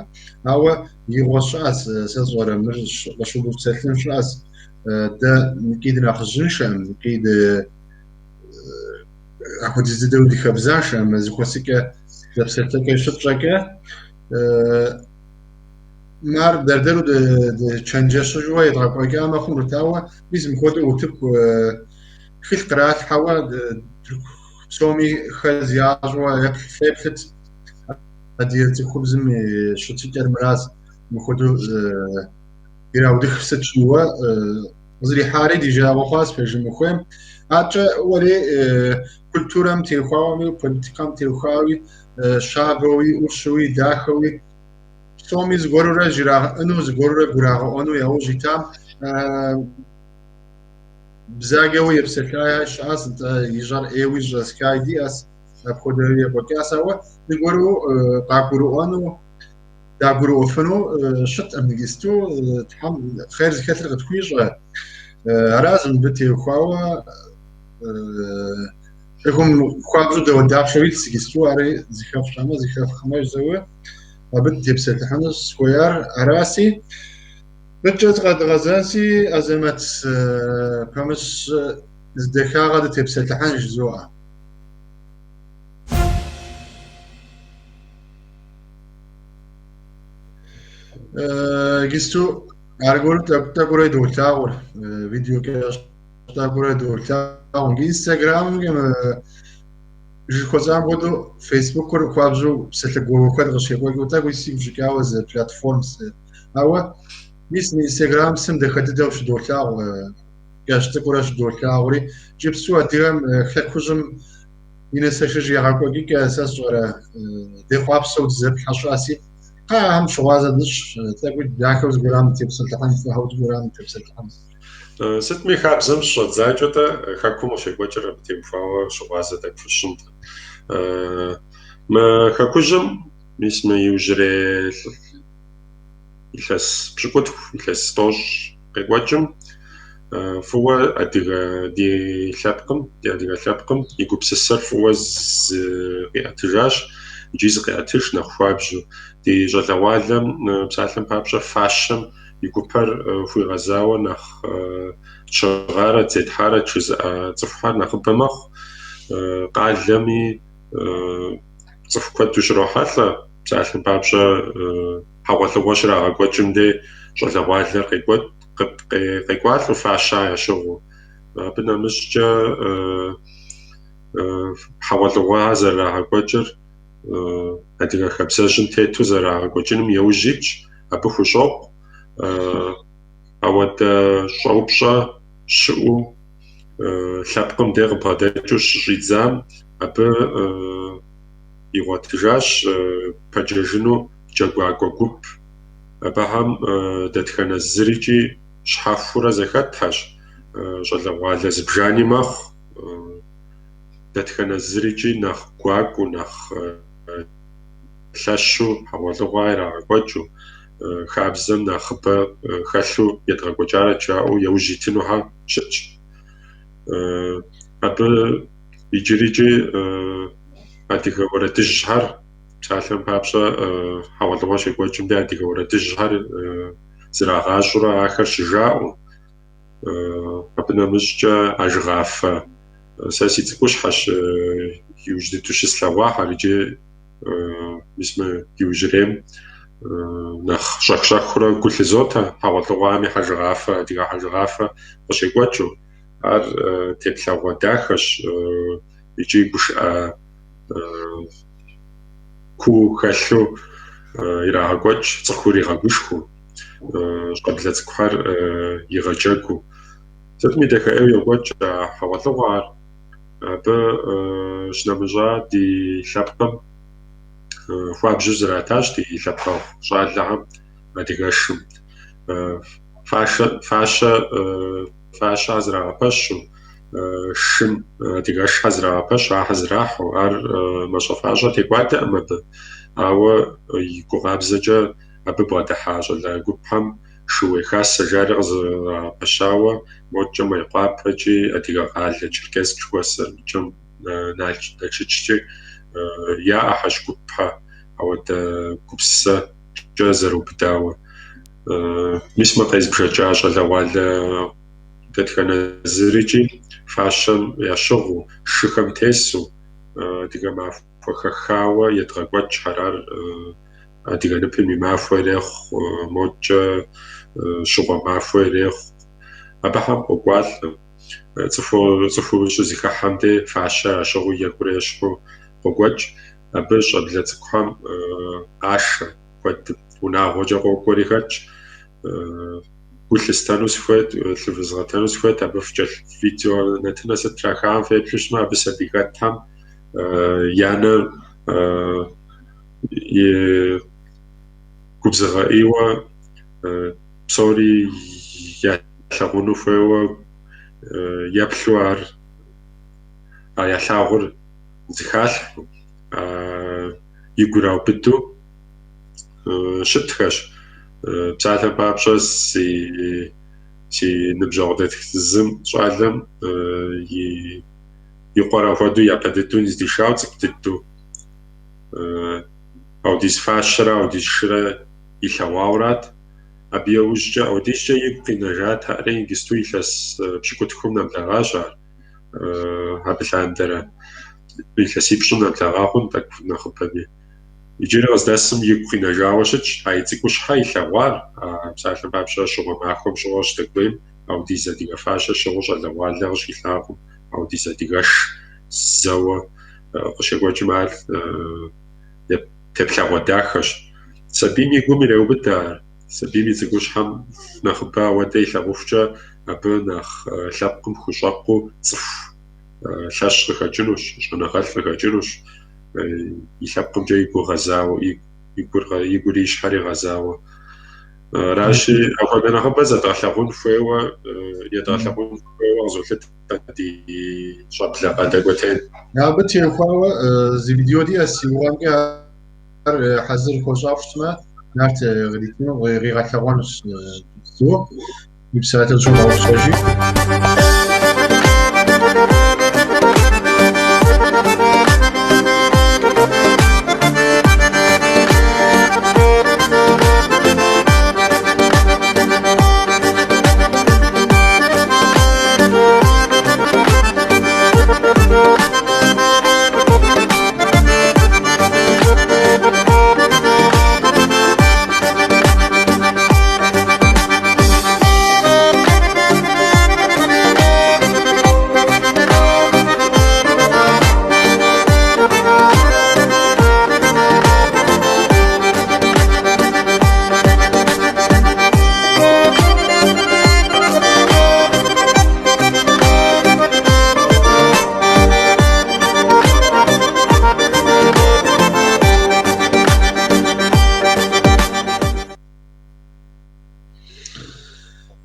Ауэ игъуэ щыӏэщ, сэ сщӏэрэ, мыр къыщыупсэлъын щыӏэщ. Дэ икӏи дынэхъыжьыншэкъым, икӏи ды Апхуэдиз дыдэу дыхэбзашэ мы зэхуэсыкӏэ зэпсэлъэкӏэ щытщӏэкӏэ. Ар дэр-дэру дычэнджэщыжуэ едгъэкӏуэкӏамэ хъунут, ауэ мис мыпхуэдэу утыку тхылъ къралъхьэуэ тырку псоми хэз ящӏуэ феплъыт адыгэ цӏыхубзым и щытыкӏэр мыращ, мыпхуэдэу ираудых сыт жиӏэуэ къызэрихьари ди жагъуэ хъуащ пэжым ухуейм. Адэкӏэ уэри культурэм теухуауэми, политикэм теухуауи, щабэуи, ӏущуи, дахэуи псоми зыгуэрурэ жрагъэӏэну, зыгуэрурэ гурагъэӏуэну яужь итам бзаджэуи епсэлъа щыӏэщ, нтӏэ ищӏэр ӏейуи щӏэсхаи диӏэщ, апхуэдэуи екӏуэкӏащ, ауэ зыгуэру къагурыӏуэну, дагурыӏуэфыну щыткъым иджысту, Тхьэм хъер зыхэлъыр къытхуищӏэ. Аращ мыбы теухуауэ цӏыхум хуабжьу дауэдапщэу итщ иджысту, ари зыхэфщӏэмэ, зыхэфхмэ жысӏэуэ абы дытепсэлъыхьыну схуеяр араси. Мыдкӏэ зыкъэдгъэзэнси, Азэмэт пэмыщӏ зы дахагъэ дытепсэлъыхьын жызоӏэ. Иджысту аргуэру тӏэкӏу-тӏэкӏуурэ долъагъур, видеокӏэ тӏэкӏурэ долъагъур. Инстаграмымкӏэ жыхуэсӏам хуэдэу Фейсбукыр хуабжьу псалъэ гуауэ куэд къыщекӏуэкӏыу тӏэкӏуи сигу щыкӏауэ зы платформ. Ауэ мис мы Инстаграм сым дахэ дыдэу щыдолъагъу, кӏэщӏ цӏыкӏурэ щыдолъагъури. Иджыпсту адыгэм хэкужьым и нысэшыж егъэкӏуэкӏыкӏэ сэ сщӏэрэ дехъуапсэу дызэплъхьэ щыӏэси, кхъыӏэ ахэм щыгъуазэ дыщӏ, тӏэкӏуи дахэу зыгуэрам дытепсэлъыхьын, фӏыхэу зыгуэрам дытепсэлъыхьын. Сытми хабзэм щыщӏэдзакӏэ-тӏэ хэкум къыщекӏуэкӏыр абы теухуауэ щыгъуазэ тӏэкӏу фысщӏынт. Мы хэкужьым мис мы иужьрей илъэс пщыкӏутху, илъэс тӏощӏ къекӏуэкӏым фӏыуэ адыгэ ди лъэпкъым, ди адыгэ лъэпкъым и гупсысэр фӏыуэ зыкъиӏэтыжащ, икӏи зыкъеӏэтыж нэхъ хуабжьу. Ди щӏалэгъуалэм псалъэм папщӏэ фащэм и гупэр хуигъэзауэ нэхъ тщыгъарэт, зетхьарэт жызыӏэ цӏыхухэр нэхъыбэ мэхъу. Къалэми цӏыху куэд ущрохьэлӏэ, псалъэм папщӏэ хьэгъуэлӏыгъуэ щрагъэкӏуэкӏым де щӏалэгъуалэр къекӏуалӏэу фащэ ящыгъыу. Абы нэмыщӏкӏэ хьэгъуэлӏыгъуэхэр зэрырагъэкӏуэкӏыр адыгэ хабзэжьым тету зэрырагъэкӏуэкӏыным яужь итщ, абы хущӏокъу. Ауэдэ щӏэупщӏэ щыӏэу лъэпкъым де къыбгъэдэкӏыу щыщӏидзам абы игъуэтыжащ пэджэжыну джэгуакӏуэ гуп. Абыхэм дэтхэнэ зырикӏи щхьэхуурэ зэхэтхэщ, щӏалэгъуалэ зыбжани мэхъу. Дэтхэнэ зырикӏи нэхъ гуакӏуэу, нэхъ лъэщу хьэгъуэлӏыгъуэ ирагъэкӏуэкӏыу, хабзэм нэхъыбэ хэлъу едгъэкӏуэкӏарэт жаӏэу яужь итынухэр щытщ. Абы иджырикӏи адыгэ уэрэдыжьхэр, псалъэм папщӏэ, хьэгъуэлӏыгъуэ щекӏуэкӏым де адыгэ уэрэдыжьхэр зрагъащӏэурэ ахэр щыжаӏэу, абы нэмыщӏкӏэ ажыгъафэ сэ си цӏыкӏущхьэщ иужь дыдэу щыслъэгъуахэр, иджы мис мы иужьрейм нэхъ щӏэх-щӏэхыурэ гу лъызотэ хьэгъуэлӏыгъуэми хьэжыгъафэ, адыгэ хьэжыгъафэ къыщекӏуэкӏыу. Ар теплъэгъуэ дахэщ икӏи гушыӏэ куу хэлъу ирагъэкӏуэкӏ, цӏыхур игъэгушхуэу, щӏэблэ цӏыкӏухэр игъэджэгуу. Сытми дахэ ӏейуэ йокӏуэкӏ а хьэгъуэлӏыгъуэр. Абы щынэмыщӏа ди лъэпкъым хуабжьу зратащ ди лъэпкъэгъу щӏалэхэм адыгэшым. Фащэ зрагъэпэщу, шым адыгэшхэр зрагъэпэщу, ахэр зрахьэу, ар мащӏэ-фащӏэ текӏуадэкъым абы. Ауэ и гу къабзэкӏэ абы бгъэдыхьа щӏалэ гупхэм шууей хасэ жари къызэрагъэпэщауэ, модкӏэ Мейкъуапэкӏи, Адыгэ къалэ, Черкесск жыхуэсӏэр, мыдкӏэм Налшыккӏи яӏэхэщ гупхэр, ауэдэ гупсысэкӏэ зэрыубыдауэ. Мис мы къезбжэкӏа щӏалэгъуалэ Дэтхэнэ зырикӏи фащэм ящыгъыу, шыхэм тесу, адыгэ махуэ хэхауэ едгъэкӏуэкӏхэр, ар адыгэ ныпым и махуэ ирехъу, модкӏэ щыгъуэ махуэ ирехъу. Абыхэм къокӏуалӏэ. Цӏыхур щызэхыхьэм де фащэ ящыгъыу екӏурэ ещхьу къокӏуэкӏ. Абы щӏэблэ цӏыкӏухэм къашэ куэд унагъуэкӏэ къокӏуэри хэтщ. Гу лъыстэну сыхуейт, лъывызгъэтэну сыхуейт, абы фкӏэлъ видео нэтынэ сыт трахам феплъу щытмэ, абы сабий хэтхэм я нэр и губзыгъэӏийуэ псори ялъагъуну хуейуэ еплъу ар а ялъагъур зыхалъхьэу, игу ираубыду щытхэщ. Псалъэм папщӏэ, си ныбжьэгъу дэтх зым щӏалэм и къуэр апхуэдэу япэ дыдэу ныздишауэ цӏыкӏу дыдэу аудиз фащэрэ аудиз шырэ илъэгъуаурат. Абы иужькӏэ аудизкӏэ игу къинэжат, ари иджысту илъэс пщыкӏутхум нэблэгъащ ар абы лъандэрэ. Илъэсипщӏым нэблэгъа хъун тӏэкӏу нэхъыбэми. Иджыри къыздэсым игу къинэжауэ щытщ, а и цӏыкӏущхьэ илъэгъуар, псалъэм папщӏэ щыгъуэ махуэм щыгъуэ щыдэкӏуейм, аудиз адыгэ фащэ щыгъыу щӏалэгъуалэ къыщилъагъум, аудиз адыгэш зэуэ къыщекӏуэкӏым ар теплъэгъуэ дахэщ. Сабийм и гум иреубыдэ ар. Сабийм и цӏыкӏущхьэм нэхъыбэ ауэдэ илъагъухукӏэ абы нэхъ лъэпкъым хущӏэкъуу цӏыху лъэщ къыхэкӏынущ, щӏэныгъэлӏ къыхэкӏынущ, и лъэпкъымкӏэ и гур гъэзауэ, и гури и щхьэри гъэзауэ. Аращи, апхуэдэ нэхъыбэ зэдгъэлъагъун хуейуэ, едгъэлъагъун хуейуэ къызолъытэ ди щӏэблэ къадэкӏуэтейм. Абы теухуауэ зы видео диӏэщ, си гугъэмкӏэ ар хьэзыр хуэщӏауэ щытмэ, Нарт къритыну къигъэлъэгъуэнущ иджыпсту. Уи псалъэр зыщумыгъэгъупщэжи.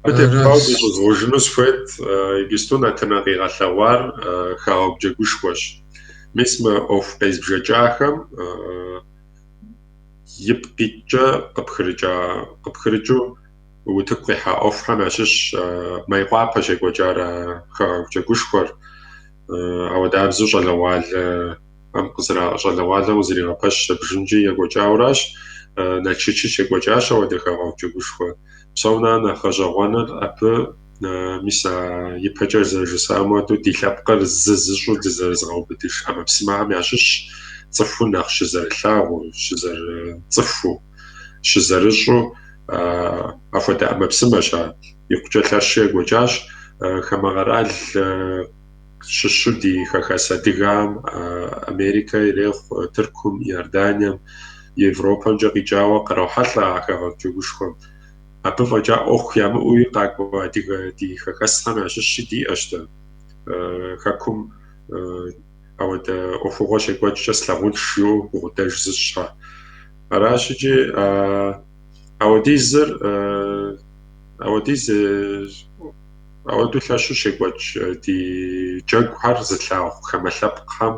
Абы теухуауэ дыщӏызгъужыну сыхуейт, иджысту нэтынэ къигъэлъэгъуар хэгъэгу джэгушхуэщ. Мис мы ӏуэху къезбжэкӏахэм ипкъ иткӏэ къыпхырыкӏыу утыку къихьа ӏуэхухэм ящыщ Майкъуапэ щекӏуэкӏар а хэгъэгу джэгушхуэр. Ауэдабзэу щӏалэгъуалэм къызэригъэпэщ абыжымкӏи екӏуэкӏауращ. Налшычи щекӏуэкӏащ ауэдэ хэгъэгу джэгушхуэ. Псом нэхъ нэхъ гъэщӏэгъуэныр абы мис а ипэкӏэ зэрыжысӏам хуэдэу ди лъэпкъыр зы зыщӏу дызэрызыгъэубыдыж ӏэмэпсымэхэм ящыщщ цӏыхур нэхъ щызэрылъагъуу, щызэрыцӏыхуу, щызэрыщӏу апхуэдэ ӏэмэпсымэщ ар. Икъукӏэ лъэщу екӏуэкӏащ. Хамэ къэрал щыщу ди хэхэс адыгэхэм Америкэ ирехъу, Тыркум, Иорданием, Европэмкӏэ къикӏауэ кърохьэлӏэ а хэгъэгу джэгушхуэм. Абы фӏэкӏа ӏуэху ямыӏэуи къакӏуэ адыгэ ди хэхэсхэм ящыщи диӏэщ дэ. Хэкум ауэдэ ӏуэхугъуэ щекӏуэкӏкӏэ слъагъунщ жиӏэу гукъыдэж зыщӏхэр. Аращ икӏи ауэдизыр ауэдиз ауэдэу лъэщу щекӏуэкӏ ди джэгухэр зылъагъу хамэ лъэпкъхэм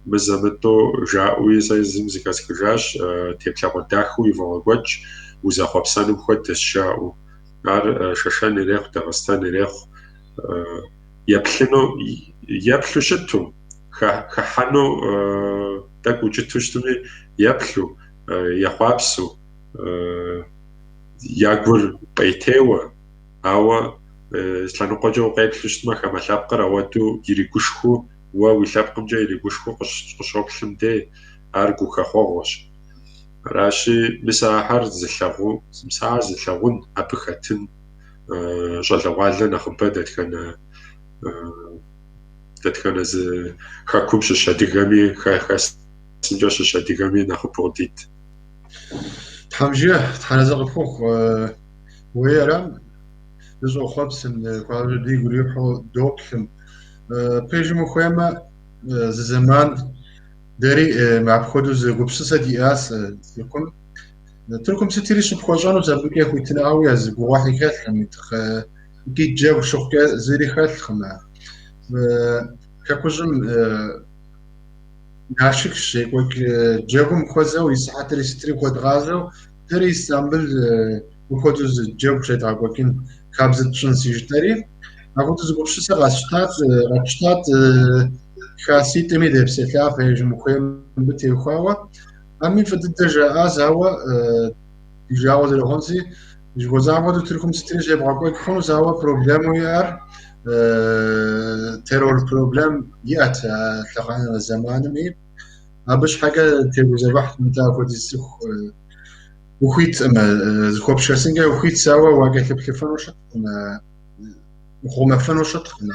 мызэ-мытӏэу жаӏэуи сэ езым зэхэсхыжащ, теплъэгъуэ дахэу ивогъэкӏуэкӏ, узэхъуэпсэным хуэдэщ жаӏэу. Ар Шэшэн ирехъу, Дагъыстэн ирехъу, еплъыну, еплъу щыту, хыхьэну тӏэкӏу укӏыту щытми, еплъу, ехъуапсэу, я гур пӏейтейуэ, ауэ Лъэныкъуэкӏэ укъеплъу щытмэ, хамэ лъэпкъыр ауэдэу иригушхуэу, уэ уи лъэпкъымкӏэ иригушхуэу къыщоплъым дей, ар гухэхъуэгъуэщ. Аращи, мис ахэр зылъагъу, мис ахэр зылъагъун, абы хэтын щӏалэгъуалэ нэхъыбэ дэтхэнэ дэтхэнэ зы хэкум щыщ адыгэми, хэхэсымкӏэ щыщ адыгэми нэхъыбэу къыдит. Тхьэм жиӏэ, Тхьэразэ къыпхухъу, уей арам дыщӏохъуэпсым, хуабжьу дигу ирихьу доплъым. Пэжым ухуеймэ, зы зэман дэри апхуэдэу зы гупсысэ диӏащ Тыркум. Тыркум сытри щыпхуэщӏэнущ, абыкӏэ хуитыныгъэуи я зы гугъуехьи хэлъкъым, икӏи джэгу щыхъукӏэ зыри хэлъкъым. Хэкужьым Налшык щекӏуэкӏ джэгум хуэзэу и сыхьэтри сытри хуэдгъазэу, дэри Истамбыл мыпхуэдэу зы джэгу щедгъэкӏуэкӏын хабзэ тщӏынси жытӏэри, апхуэдэу зы гупсысэ къэтщтат, хаситӏми депсэлъа пэжым ухуейм мыбы теухуауэ. Ами фӏы дыдэ жаӏащ, ауэ ди жагъуэ зэрыхъунси, жыхуэсӏам хуэдэу Тыркум сытри щебгъэкӏуэкӏ хъунущ, ауэ проблемэу иӏэр террор проблем иӏэт а лъэхъэнэ зэманми. Абы щхьэкӏэ тегузэвыхьт нтӏэ апхуэдиз цӏыху ухуиткъым, зыхуэпшэсынкӏэ ухуитщ, ауэ уакӏэлъыплъыфыну щыткъым, ухъумэфыну щыткъым.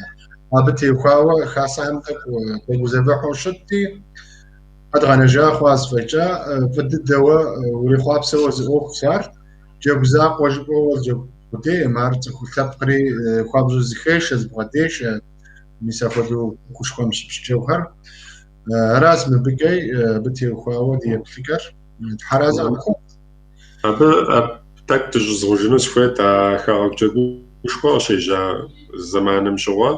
Абы теухуауэ хасэхэм тӏэкӏу тегузэвыхьу щытти, къэдгъэнэжа хъуащ фӏэкӏа, фӏы дыдэуэ урихъуапсэуэ зы ӏуэхущ ар. Джэгу закъуэ жыпӏэуэ джэгу къудейкъым, ар цӏыху лъэпкъри хуабжьу зыхешэ, зыбгъэдешэ, мис апхуэдэу ӏуэхушхуэм щыпщӏ джэгухэр. Аращ мыбыкӏэ абы теухуауэ ди еплъыкӏэр. Тхьэразэ къыпхухъу. Абы тӏэкӏу дыщӏызгъужыну сыхуейт а хэгъэгу джэгушхуэ къыщежьа зэманым щыгъуэ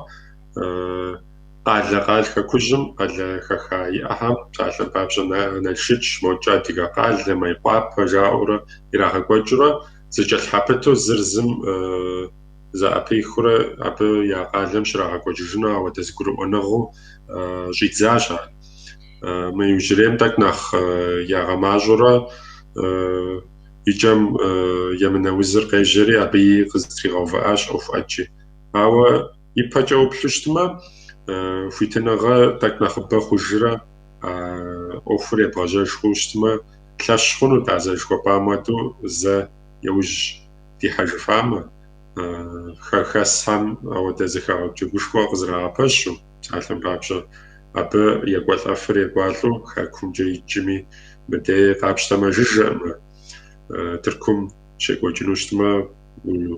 къалэ къал хэкужьым къалэ хэха иӏэхэм, псалъэм папщӏэ, Налшыч, мокӏэ Адыгэ къалэ, Майкъуапэ жаӏэурэ ирагъэкӏуэкӏыурэ зэкӏэлъхьэпыту зыр зым зэӏэпихыурэ абы я къалэм щрагъэкӏуэкӏыжыну ауэдэ зыгурыӏуэныгъэу щӏидзащ ар. Мы иужьрейм тӏэкӏу нэхъ ягъэмащӏэурэ икӏэм емынэ узыр къежьэри, абыи къызэтригъэувыӏащ ӏуэху ӏэджи. Ауэ ипэкӏэ уплъу щытмэ, хуитыныгъэ тӏэкӏу нэхъыбэ хъужрэ ӏуэхур ебгъэжьэж хъууэ щытмэ, лъэщ хъунут а зэрыжыхуэпӏам хуэдэу зэ яужь дихьэжыфамэ, хэхэсхэм ауэдэ зы хэгъэгу джэгушхуэ къызэрагъэпэщу, псалъэм папщӏэ, абы екӏуэлӏэфыр екӏуалӏэу хэкумкӏэ икӏми, мыдей къапщтэмэ жыжьэӏымэ, Тыркум щекӏуэкӏыну щытмэ,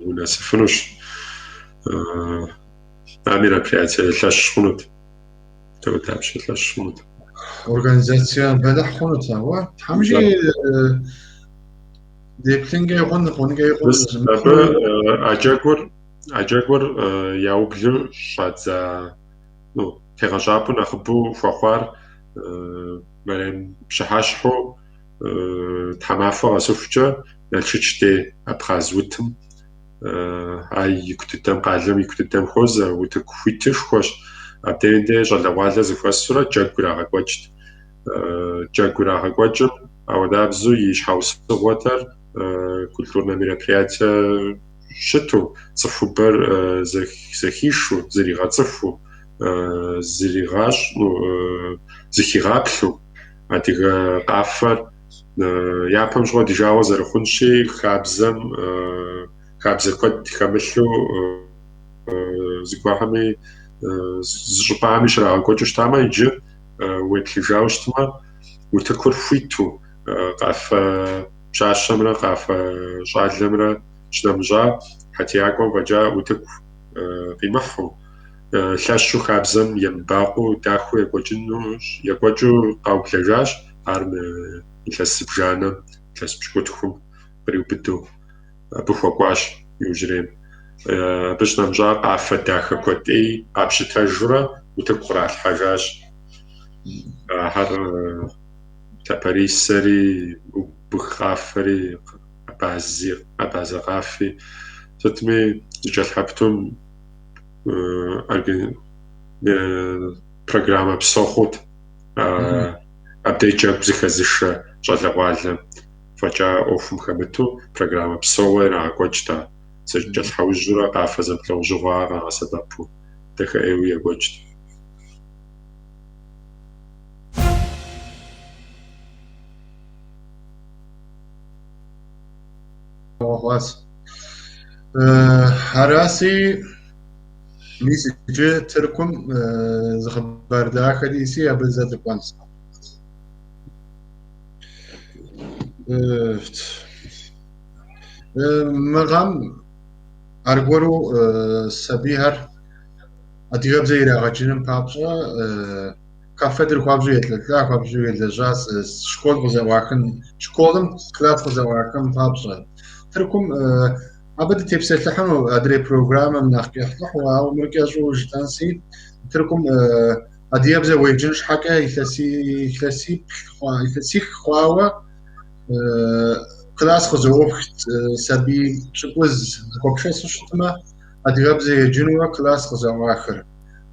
унэсыфынущ. А мероприятие лъэщ хъунут. Дауэдапщэ лъэщ хъунут. Организация бэлыхь хъунут, ауэ Тхьэм жиӏэ деплъынкӏэ хъун, хъункӏэ хъун. Абы а джэгур яублу щӏадза, ну, тегъэщӏапӏэу нэхъыбэу хуэхъуар мэрем пщыхьэщхьэу тхьэмахуэ къэсыхукӏэ Налшыч дей Абхъаз утым ар ику дыдэм, къалэм ику дыдэм хуозэ, утыку хуитышхуэщ. Абдей дей щӏалэгъуалэ зэхуэсурэ джэгу ирагъэкӏуэкӏт. Джэгу ирагъэкӏуэкӏым ауэдабзэу и щхьэусыгъуэтэр культурнэ мероприятие щыту, цӏыхубэр зэхишу, зригъэцӏыхуу, зригъащӏу, зыхигъаплъэу адыгэ къафэр япэм щыгъуэ ди жагъуэ зэрыхъунщи, хабзэм хабзэ куэд хэмылъу зыгуэрхэми зыщӏыпӏэми щрагъэкӏуэкӏыу щытамэ, иджы уеплъыжауэ щытмэ, утыкур хуиту къафэ пщащэмрэ къафэ щӏалэмрэ щынэмыщӏа хьэтиякӏуэм фӏэкӏа утыку къимыхьу, лъэщу хабзэм емыбакъуэу дахэу екӏуэкӏыну екӏуэкӏыу къаублэжащ ар мы илъэс зыбжанэм, илъэс пщыкӏутхум къриубыдэу абы хуэкӏуащ иужьрейм. Абы щынэмыщӏа къафэ дахэ куэдӏей къапщытэжурэ утыку къралъхьэжащ. Ахэр лъапэрисэри, убых къафэри, абази, абазэ къафи. Сытми зыкӏэлъхьэптум программэ псо хъут. Абдей джэгу зыхэзышэ щӏалэгъуалэм фӏэкӏа ӏуэхум хэмыту программэ псоуэ ирагъэкӏуэкӏт ар. Зэкӏэлъхьэужьурэ къафэ зэмылӏэужьыгъуэхэр къагъэсэбэпу дахэ ӏейуэ екӏуэкӏт. Хъуащ. Араси, мис иджы Тыркум зы хъыбар дахэ диӏэси, абы зэ дыкӏуэнщ. Мы гъэм аргуэру сабийхэр адыгэбзэ ирагъэджыным папщӏэ КАФФЕД-р хуабжьу елӏэлӏа, хуабжьу елэжьа школ къызэӏуахын, школым класс къызэӏуахын папщӏэ. Тыркум абы дытепсэлъыхьыну адрей программэм нэхъ кӏыхьлӏыхьу, ауэ мыр кӏэщӏу жытӏэнси, Тыркум адыгэбзэ уеджэн щхьэкӏэ илъэсих хъуауэ класс къызэӏуопхт, сабий пщыкӏуз зыхуэпшэсу щытмэ, адыгэбзэ еджынурэ класс къызэӏуахыр.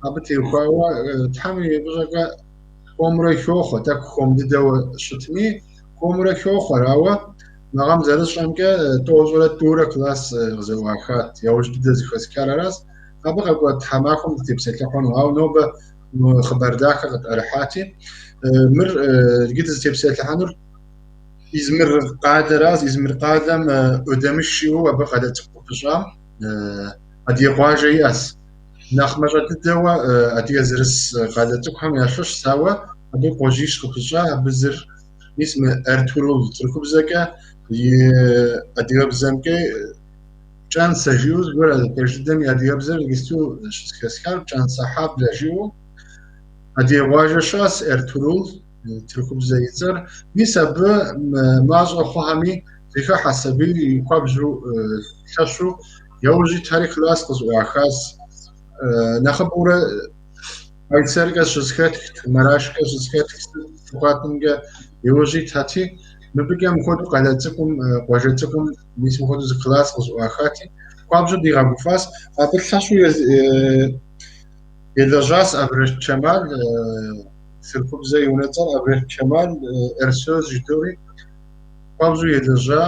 Абы теухуауэ Тхьэм и фӏыщӏэкӏэ хуэмурэ хохъуэ, тӏэкӏу хуэм дыдэу щытми, хуэмурэ хохъуэр, ауэ мы гъэм зэрысщӏэмкӏэ 92 класс къызэӏуахат, яужь дыдэ зыхэсхар аращ. Абы къэкӏуэ тхьэмахуэм дытепсэлъыхьыну, ауэ нобэ хъыбар дахэ къытӏэрыхьати, мыр иджы дызытепсэлъыхьынур Измир къалэращ. Измир къалэм Ödemiş жиӏэу абы къалэ цӏыкӏу къыпыщӏам адыгэ къуажэ иӏэщ. Нэхъ мащӏэ дыдэуэ адыгэ зэрыс къалэ цӏыкӏухэм ящыщщ, ауэ абы къуажищ къыпыщӏа, абы зыр мис мы Эртурул тыркубзэкӏэ и адыгэбзэмкӏэ Пкӏэнсэ жиӏэу зыгуэр пэж дыдэм и адыгэбзэр иджыпсту щызэхэсхар Пкӏэнсэ хьэблэ жиӏэу адыгэ къуажэ щыӏэщ Эртурул тыркубзэ и цӏэр. Мис абы мащӏэ хъухэми зыхыхьэ сабий хуабжьу лъэщу яужь итхэри класс къызэӏуахащ. Нэхъыбэурэ Кайсэркӏэ щызэхэтхт, Марашкӏэ щызэхэтхт, Токатымкӏэ яужь итхэти, мыбыкӏэ мыпхуэдэу къалэ цӏыкӏум, къуажэ цӏыкӏум мис мыпхуэдэу зы класс къызэӏуахати, хуабжьу дигъэгуфӏащ. Абы лъэщу елэжьащ Абрэш Чэмал, тыркубзэ и унэцӏэр Абрэш Чэмал Эрсёз жыдори, хуабжьу елэжьа,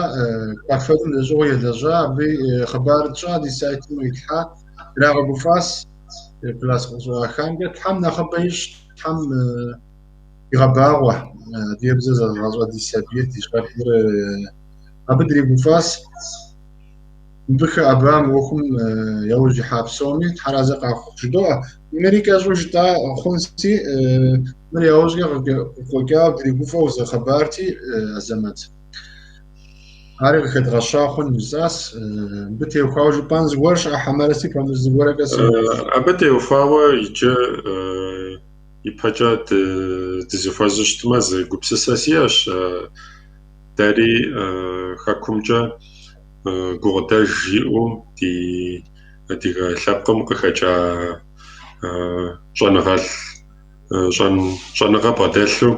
КАФФЕД-м дэщӏыгъуу елэжьа, абы хъыбар тщӏа, ди сайтым итлъхьа, драгъэгуфӏащ класс къызэӏуахамкӏэ. Тхьэм нэхъыбэ ищӏ, Тхьэм игъэбагъуэ адыгэбзэ зэзыгъэщӏа ди сабийр, ди щӏэблэр абы дригуфӏащ. Мыбы хэӏэба мы ӏуэхум яужь ихьа псоми Тхьэразэ къахухъу жыдоӏэ. Мыри кӏэщӏу жытӏа хъунси, мыр яужькӏэ къыкъуэкӏауэ дригуфӏэу зы хъыбарти, Азэмэт. Ари къыхэдгъэща хъун жысӏащ. Мыбы теухуауэ жыпӏэн зыгуэр щыӏэ хьэмэрэ си пэмыщӏ зыгуэрэкӏэ си. Абы теухуауэ иджы ипэкӏэ дызыхуэзу щытмэ, зы гупсысэ сиӏэщ. Дэри хэкумкӏэ гукъыдэж иӏэу ди адыгэ лъэпкъым къыхэкӏа щӏэныгъэлӏ, щӏэныгъэ бгъэдэлъу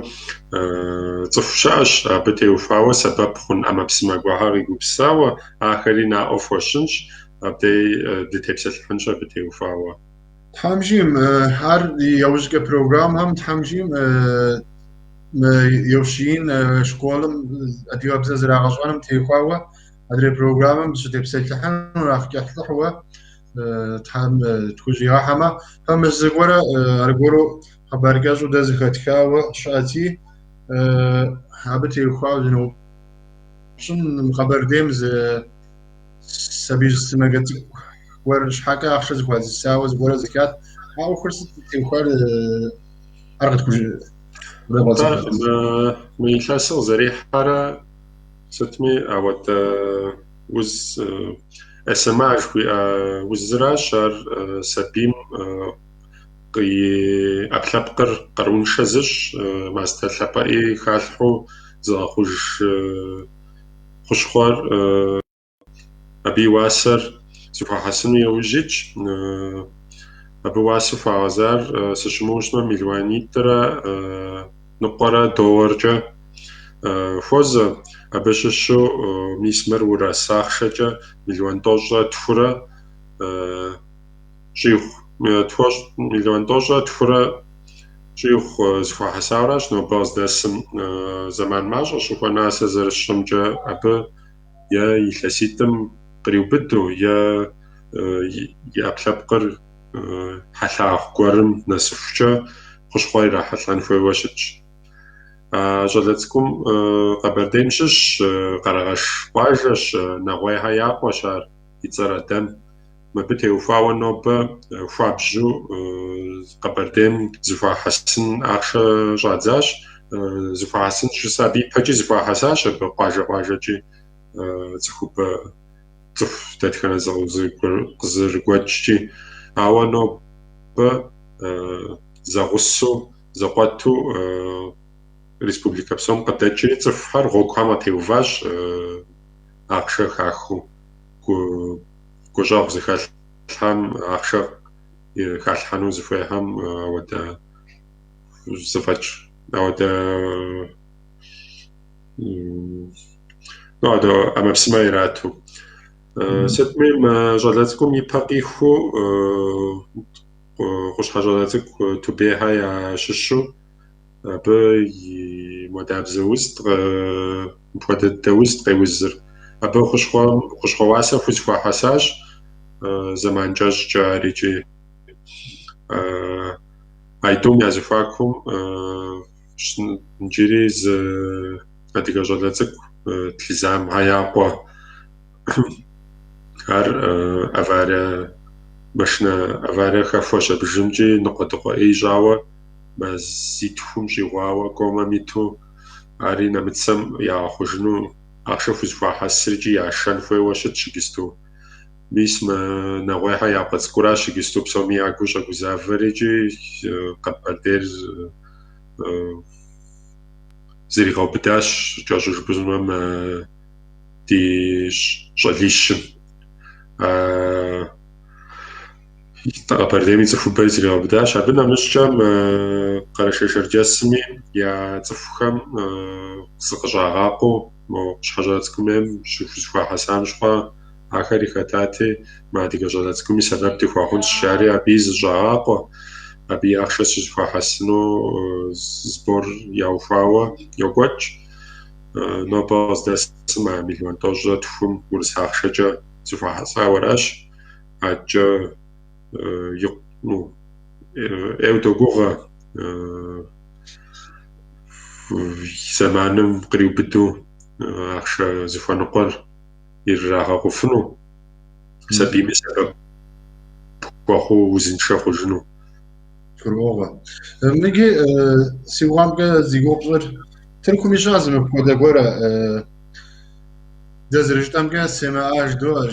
цӏыху щыӏэщ. Абы теухуауэ сэбэп хъун ӏэмэпсымэ гуэрхэр къигупсысауэ, ахэри наӏуэ фхуэсщӏынщ, абдей дытепсэлъыхьынщ абы теухуауэ. Тхьэм жиӏэм, ар яужькӏэ программэхэм Тхьэм жиӏэм мы еущиин школым адыгэбзэ зрагъэщӏэным теухуауэ адрей программэм дыщытепсэлъыхьыну нэхъ кӏыхьлӏыхьуэ Тхьэм тхущӏигъэхьэмэ, пэмыщӏ зыгуэрэ аргуэру хъыбар кӏэщӏу дэ зэхэтхауэ щыӏэти, абы теухуауэ дыноупщӏын Къэбэрдейм зы сабий сымаджэ цӏыкӏу гуэр щхьэкӏэ ахъшэ зэхуадзысауэ зыгуэрэ зэхат. А ӏуэхур сыт теухуар ар къытхужыӏэ? Мы илъэсыр къызэрихьэрэ сытми ауэдэ уз СМА жыхуиӏэ узыращ, ар сабийм и ӏэпкълъэпкъыр къарууншэ зыщӏ, мастэ лъапӏэӏей халъхьэу зыгъэхъуж хущхъуэр, абы и уасэр зэхуахьэсыну яужь итщ. Абы уасэу хуагъэзар сыщымыуэу щытмэ, 2.5 миллион долларкӏэ хуозэ. Абы щыщу мис мыр урыс ахъшэкӏэ 192 миллион щӏигъу, 192 миллион щӏигъу зэхуахьэсауэращ нобэ къыздэсым. Зэман мащӏэ щыхуэна сэ зэрысщӏэмкӏэ, абы е илъэситӏым къриубыдэу е и ӏэпкълъэпкъыр хьэлъагъ гуэрым нэсыхукӏэ хущхъуэ ирахьэлӏэн хуейуэ щытщ. А щӏалэ цӏыкӏум Къэбэрдейм щыщщ, Къэрэгъэш къуажэщ, Нэгъуейхэ я къуэщ ар, и цӏэр Адэм. Мыбы теухуауэ нобэ хуабжьу Къэбэрдейм зыхуахьэсын ахъшэ щӏадзащ. Зыхуахьэсын жысӏэ, абы ипэкӏи зыхуахьэсащ абы къуажэ-къуажэкӏи цӏыхубэ цӏыху дэтхэнэ къызэрыгуэкӏкӏи. Ауэ нобэ зэгъусэу, зэкъуэту республикэ псом къыдэкӏри цӏыхухэр гъуэгухэм къытеуващ ахъшэ хахыу. Гущӏэгъу зыхэлъхэм ахъшэ халъхьэну зыхуейхэм ауэдэ зэфӏэкӏ, ауэдэ ауэдэ ӏэмэпсымэ ирату. Сытми, мы щӏалэ цӏыкӏум и пэ къихуэу Къущхьэ щӏалэ цӏыкӏу Тубейхэ ящыщу абы и модабзэ узт, мыпхуэдэ дыдэ узт къеузыр. Абы хущхъуэ уасэ хузэхуахьэсащ зэман кӏэщӏкӏэ ар икӏи. Айтӏум я зэхуакум иджыри зы адыгэ щӏалэ цӏыкӏу Тлъызамхэ я къуэ. Ар аварие, машинэ аварие хэхуэщ абыжымкӏи ныкъуэдыкъуэ ӏей ищӏауэ, мазитхум щӏигъуауэ комэм иту, ари нэмыцэм ягъэхъужыну ахъшэ хузэхуахьэсыр икӏи яшэн хуейуэ щытщ иджысту. Мис мы Нэгъуейхэ я къуэ цӏыкӏуращ иджысту псоми я гур щӏэгузавэр икӏи Къэбэрдейр зэригъэубыдащ, кӏэщӏу жыпӏэмэ, мы ди щӏалищым. Къэбэрдейм и цӏыхубэри зэригъэубыдащ. Абы нэмыщӏкӏэ мы Къэрэшей-Шэрджэсми я цӏыхухэм зыкъыщӏагъакъуэу мо Къущхьэ щӏалэ цӏыкӏум ейм щыхузэхуахьэсам щхьэ ахэри хэтати, мы адыгэ щӏалэ цӏыкӏуми сэбэп дыхуэхъунщ, жари абыи зыщӏагъакъуэ, абы и ахъшэ щызэхуахьэсыну сбор яухуауэ йокӏуэкӏ. Нобэ къыздэсым а миллион тӏощӏрэ тхум урыс ахъшэкӏэ зэхуахьэсауэ аращ. Адэкӏэ ӏейуэ догугъэ зэманым къриубыдэу ахъшэ зыхуэныкъуэр ирырагъэкъуфыну, сабийми сэбэп хуэхъуу узыншэ хъужыну. Гурыӏуэгъуэ. Мыги си гугъэмкӏэ зи гугъу пщӏыр Тыркуми щыӏэ зы мыпхуэдэ гуэрэ. Дэ зэрыжытӏэмкӏэ СМА жыдоӏэ,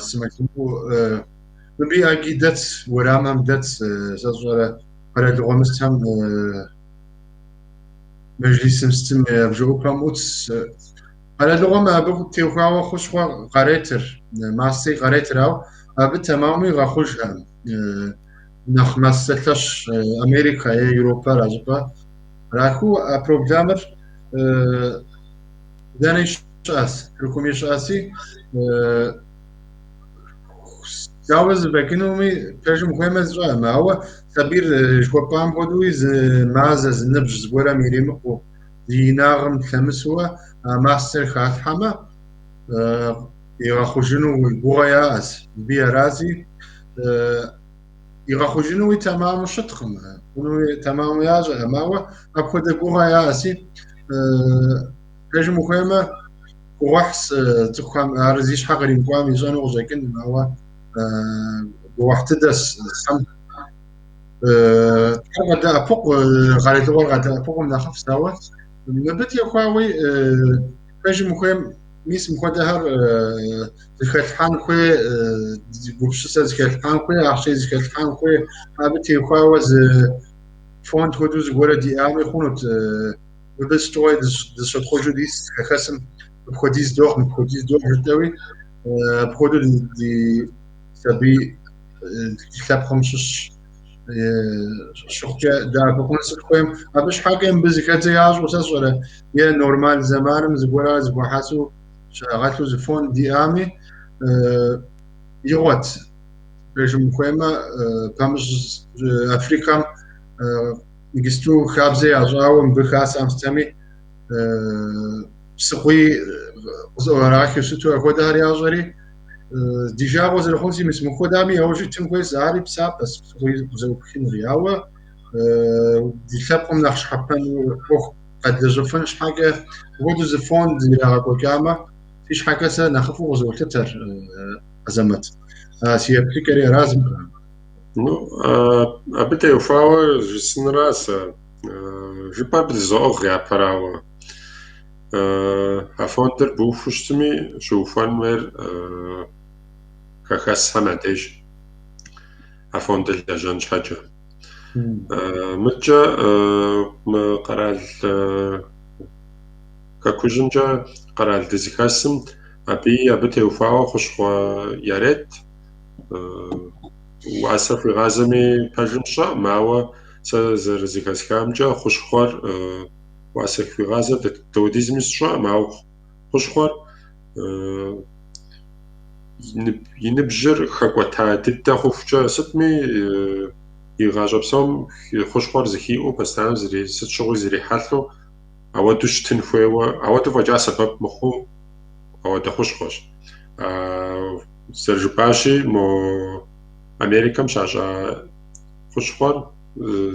сымаджэу. Мыбы ӏэджи дэтс, уэрамхэм дэтс, сэ сщӏэрэ къэралыгъуэ мыстхэм мэжлисым сытым я бжэӏупэм ӏутс. Къэралыгъуэм абы теухуауэ хущхъуэ къаретыр, масти къаретыр, ауэ абы тэмэму игъэхъужхэм. Нэхъ мастэ лъэщ Америкэ е Европэр а щӏыпӏэ кърахыу а проблемэр дэнэ щыӏэс, Тыркуми щыӏэси, дауэ зэфӏэкӏынуми пэжым ухуеймэ сщӏэкъым, ауэ сабийр жыхуэпӏам хуэдэуи зы мазэ, зы ныбжь зыгуэрэм иримыкъуу, зи инагъым лъэмысуэ а мастэр халъхьэмэ, игъэхъужыну гугъэ яӏэс. Мыбы арази, игъэхъужынуи тэмаму щыткъым, хъунуи тэмаму ящӏэкъым, ауэ апхуэдэ гугъэ яӏэси, пэжым ухуеймэ, гугъуехьс цӏыхухэм ар зи щхьэ къримыкӏуам ищӏэну къыщӏэкӏынкъым, ауэ гугъуехь дыдэс Тхьэм Тхьэр къадэӏэпыкъу, къэралыгъуэр къадэӏэпыкъум нэхъыфӏщ, ауэ мыбы теухуауи пэжым ухуейм мис мыпхуэдэхэр зыхэлъхьэн хуей, гупсысэ зыхэлъхьэн хуей, ахъшэ зыхэлъхьэн хуей, абы теухуауэ зы фонд хуэдэу зыгуэрэ диӏами хъунут. Мыбы сыт щыгъуи дыщытхъужу дис хэхэсым мыпхуэдиз дохь, мыпхуэдиз дохь жытӏэуи, апхуэдэу ди сабий ди лъэпкъым щыщ щыхъукӏэ дэӏэпыкъун сыт хуейм. Абы щхьэкӏэ мыбы зыхэдзэ ящӏу сэ сщӏэрэ, е нормал зэманым зыгуэрэ зыхуахьэсу щагъэлъу зы фонд диӏами, игъуэт. Пэжым ухуеймэ, пэмыщӏ Африкэм иджысту хабзэ ящӏауэ мыбы хасэм сытэми псыкъуий къызэӏурахыу сыту апхуэдэхэр ящӏэри, Ди жагъуэ зэрыхъунси, мис мыпхуэдами яужь итын хуейщ, ари псапэщ къызэӏупхынри. Ауэ ди лъэпкъым нэхъ щхьэпэну ӏуэху къэдлэжьыфын щхьэкӏэ апхуэдэу зы фонд ирагъэкӏуэкӏамэ, си щхьэкӏэ сэ нэхъыфӏу къызолъытэр, Азэмэт. Си еплъыкӏэри аращ. Ну, абы теухуауэ жысӏэнура сэ. Жыпӏэр бдызоӏыгъ япэрауэ. А фондыр быухуэу щытми, щыухуэн хуейр хэхэсхэм я деж а фондыр лэжьэн щхьэкӏэ. Мыдкӏэ мы къэрал хэкужьымкӏэ къэрал дызыхэсым абыи абы теухуауэ хущхъуэ ярет. Уасэ хуигъазэми пэжым сщӏэкъым, ауэ сэ зэрызэхэсхамкӏэ хущхъуэр уасэ хуигъазэр дауэдизми сщӏэкъым, ауэ хущхъуэр и ныбжьыр хэкӏуэта дыдэ хъухукӏэ сытми и гъащӏэ псом хущхъуэр зыхиӏэу постоянно сыт щыгъуи зрихьэлӏэу ауэдэу щытын хуейуэ, ауэдэу фӏэкӏа сэбэп мыхъуу ауэдэ хущхъуэщ. Зэрыжыпӏащи, мо Америкэм щащӏа хущхъуэр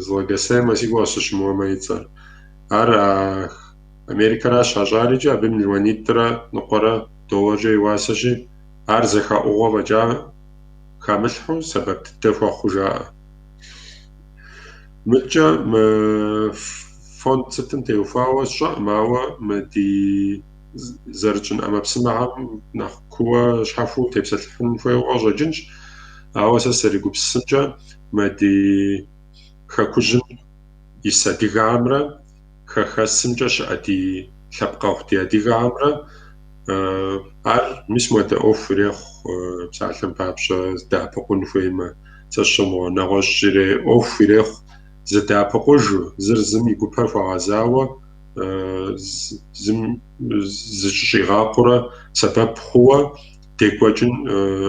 Злогасема си гугъэщ сыщымыуэмэ и цӏэр. Ар Америкэращ щащӏар икӏи абы мелуанитӏрэ ныкъуэрэ долларкӏэ и уасэщи, ар зэхэӏугъуэ фӏэкӏа хамылъхьэу сэбэп дыдэ хуэхъуу жаӏэ. Мыдкӏэ мы фонд сытым теухуауэ сщӏэкъым, ауэ мы ди зэрытщӏын ӏэмэпсымэхэм нэхъ кууэ щхьэхуэу тепсэлъыхьын хуейуэ къыщӏэкӏынщ. Ауэ сэ сызэрегупсысымкӏэ, мы ди хэкужьым ис адыгэхэмрэ хэхэсымкӏэ щыӏэ ди лъэпкъэгъу ди адыгэхэмрэ ар мис мыуэдэ ӏуэху ирехъу, псалъэм папщӏэ зыдэӏэпыкъун хуеймэ, сэ сщӏэмыгъуэ нэгъуэщӏ ӏуэху ирехъу, зыдэӏэпыкъужу, зыр зым и гупэр хуэгъэзауэ, зым зыщӏигъакъуэурэ сэбэп хъууэ декӏуэкӏын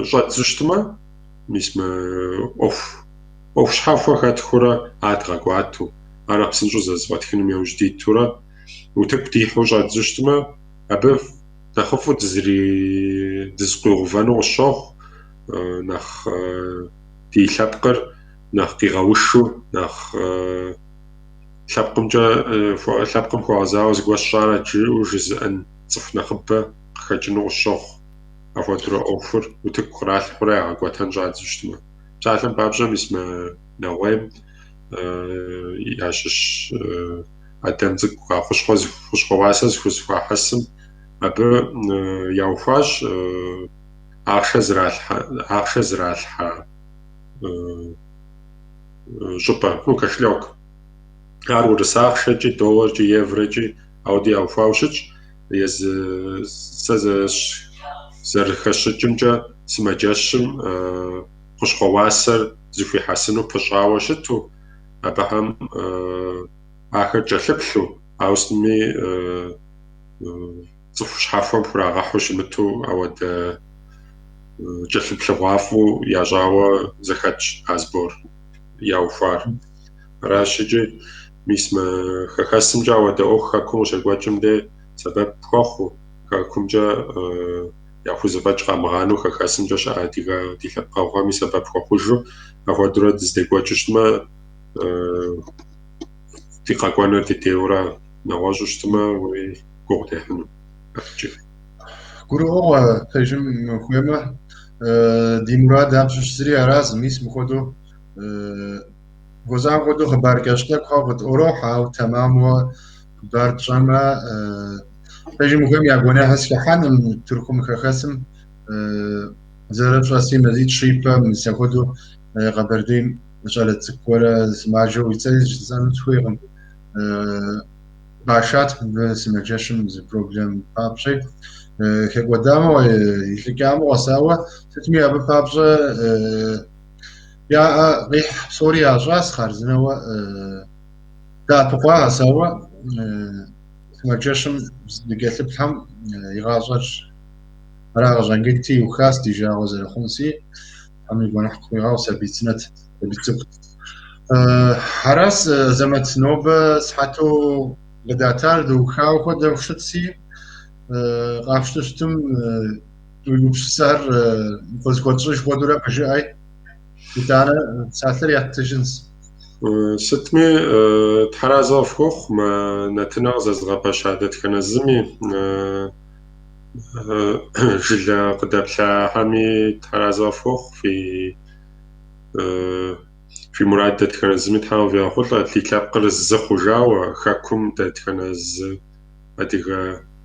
щӏэддзу щытмэ, мис мы ӏуэху щхьэхуэ хэтхыурэ ар дгъэкӏуатэу, ар нэхъ псынщӏэу зэрызэфӏэтхыным яужь дитурэ утыку дихьэу щӏэддзу щытмэ, абы нэхъыфӏу дызыкъуигъэувэну къысщохъу, нэхъ ди лъэпкъыр нэхъ къигъэушу, нэхъ лъэпкъымкӏэ лъэпкъым хуэгъэзауэ зыгуэр сщӏарэт жиӏэу жызыӏэн цӏыху нэхъыбэ къыхэкӏыну къысщохъу. Апхуэдэурэ ӏуэхур утыку къралъхьэурэ ягъэкӏуэтэн щӏадзу щытмэ. Псалъэм папщӏэ, мис мы Нэгъуейм ящыщ Адэм цӏыкӏу а хущхъуэ уасэ зыхузэхуахьэсым абы яухуащ ахъшэ зралъхьэ щӏыпӏэ, ну, кошелек. Ар урыс ахъшэкӏи, долларкӏи, еврэкӏи ауэдэ яухуауэ щытщ. Езы сэ зэрыхэсщӏыкӏымкӏэ сымаджэщым хущхъуэ уасэр зыхуихьэсыну пыщӏауэ щыту, абыхэм ахэр кӏэлъыплъу, ауэ сытми цӏыху щхьэхуэм хурагъэхьу щымыту ауэдэ кӏэлъыплъыгъуафӏэу ящӏауэ зэхэтщ а сбор яухуар. Аращ икӏи мис мы хэхэсымкӏэ ауэдэ ӏуэху хэкум къыщекӏуэкӏым де сэбэп хуэхъуу, хэкумкӏэ яхузэфӏэкӏ къамыгъанэу хэхэсымкӏэ щыӏэ адыгэ ди лъэпкъэгъухэми сэбэп хуэхъужу, апхуэдэурэ дыздекӏуэкӏыу щытмэ, ди къэкӏуэнур дыдейуэрэ нэгъуэщӏу щытмэ, уи гугъу дехьыну абыкӏи. Гурыӏуэгъуэ пэжым ухуеймэ, ди мурадхэм щыщ зыри аращ, мис мыхуэдэу жыхуэсӏам хуэдэу хъыбар кӏэщӏ тӏэкӏухэр къытӏурохьэ, ауэ тэмэму хъыбар тщӏэмэ, пэжым ухуейм я гуэныхьыр схыхьэным, Тыркум хэхэсым зэрыфщӏэси, мазитӏ-щы ипэ мис апхуэдэу Къэбэрдейм щӏалэ цӏыкӏу гуэрэ сымаджэу и цӏэри жысӏэну сыхуейкъым. Къашат мыбы сымаджэщым зы проблем папщӏи. Хэкӏуэда мыгъуэ, илӏыкӏа мыгъуэс, ауэ сытми абы папщӏэ яӏэ къихь псори ящӏащ, хъарзынэуэ дэӏэпыкъуащ, ауэ сымаджэщым здыкӏэлъыплъхэм и гъащӏэр ара къыщӏэкӏынти, иухащ ди жагъуэ зэрыхъунси, Тхьэм и гуэныхь къыхуигъэгъу, сабий цӏынэт, сабий цӏыкӏут. Аращ, Азэмэт, нобэ сыхьэту къыдатар дыухауэ хуэдэу щытси, къапщтэу щытым. Уи гупсысэхэр къызыхуэтщӏыж хуэдэурэ къыжыӏэй, итӏанэ псалъэр еттыжынщ. Сытми, Тхьэразэ къыфхухъу мы нэтыныр къызэзыгъэпэща дэтхэнэ зыми, жылэ къыдэплъахэми Тхьэразэ къыфхухъу, фи мурад дэтхэнэ зыми Тхьэм къывигъэхъулӏэ, ди лъэпкъыр зы хъужауэ, хэкум дэтхэнэ зы адыгэ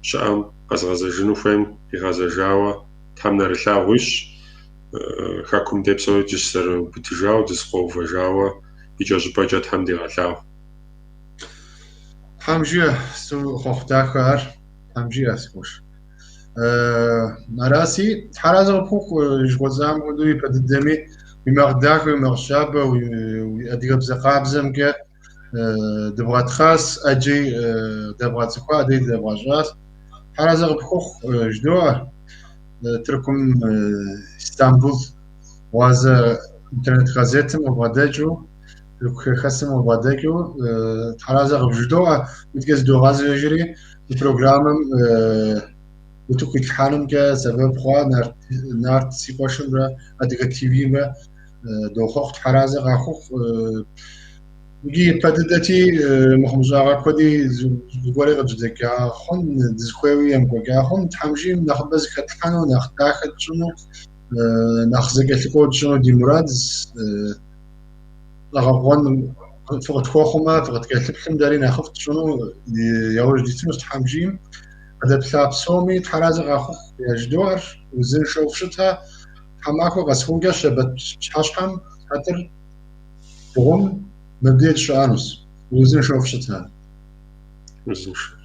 щыӏэм къэзыгъэзэжыну хуейм къигъэзэжауэ Тхьэм нэрылъагъу ищӏ, хэкум дэ псори дыщызэрыубыдыжауэ, дызэкъуэувэжауэ икӏэщӏыпӏэкӏэ Тхьэм дигъэлъагъу. Тхьэм жиӏэ, сыту хъуэхъу дахэ ар, Тхьэм жиӏэ, си къуэш. Араси, Тхьэразэ къыпхухъу жыхуэсӏам хуэдэу ипэ дыдэми, уи макъ дахэ, уи макъ щабэ, уи адыгэбзэ къабзэмкӏэ дыбгъэтхъащ, ӏэджи дэбгъэцӏыхуа, дэри дэбгъэщӏащ. Тхьэразэ къыпхухъу жыдоӏэ. Тыркум, Истамбул Гъуазэ интернет газетым къыбгъэдэкӏыу, Тырку хэхэсым къыбгъэдэкӏыу Тхьэразэ къыбжыдоӏэ, мыдкӏэ зыдогъэзэжри, мы программэм утыку итлъхьэнымкӏэ сэбэп хъуа Нарт си къуэшымрэ Адыгэ ТВ-мрэ дохъуэхъу, Тхьэразэ къахухъу. Иджы ипэ дыдэти, мыхъумыщӏагъэ куэди зыгуэри къыджьэдэкӏа хъун, дызыхуейуи емыкӏуэкӏа хъун, Тхьэм жиӏэм нэхъыбэ зыхэтлъхьэну, нэхъ дахэ тщӏыну, нэхъ зэкӏэлъыкӏуэу тщӏыну ди мурад щӏэгъэкъуэн фыкъытхуэхъумэ, фыкъыткӏэлъыплъым дэри нэхъыфӏ тщӏыну яужь дитынущ Тхьэм жиӏэм. Къыдэплъа псоми Тхьэразэ къахухъу яжыдоӏэр, узыншэу фщытэ, тхьэмахуэ къэсыхункӏэ щэбэт пщыхьэщхьэм сыхьэтыр бгъум мыбдеж дыщыӏэнущ. Узыншэу фщытэ. Узыншэу.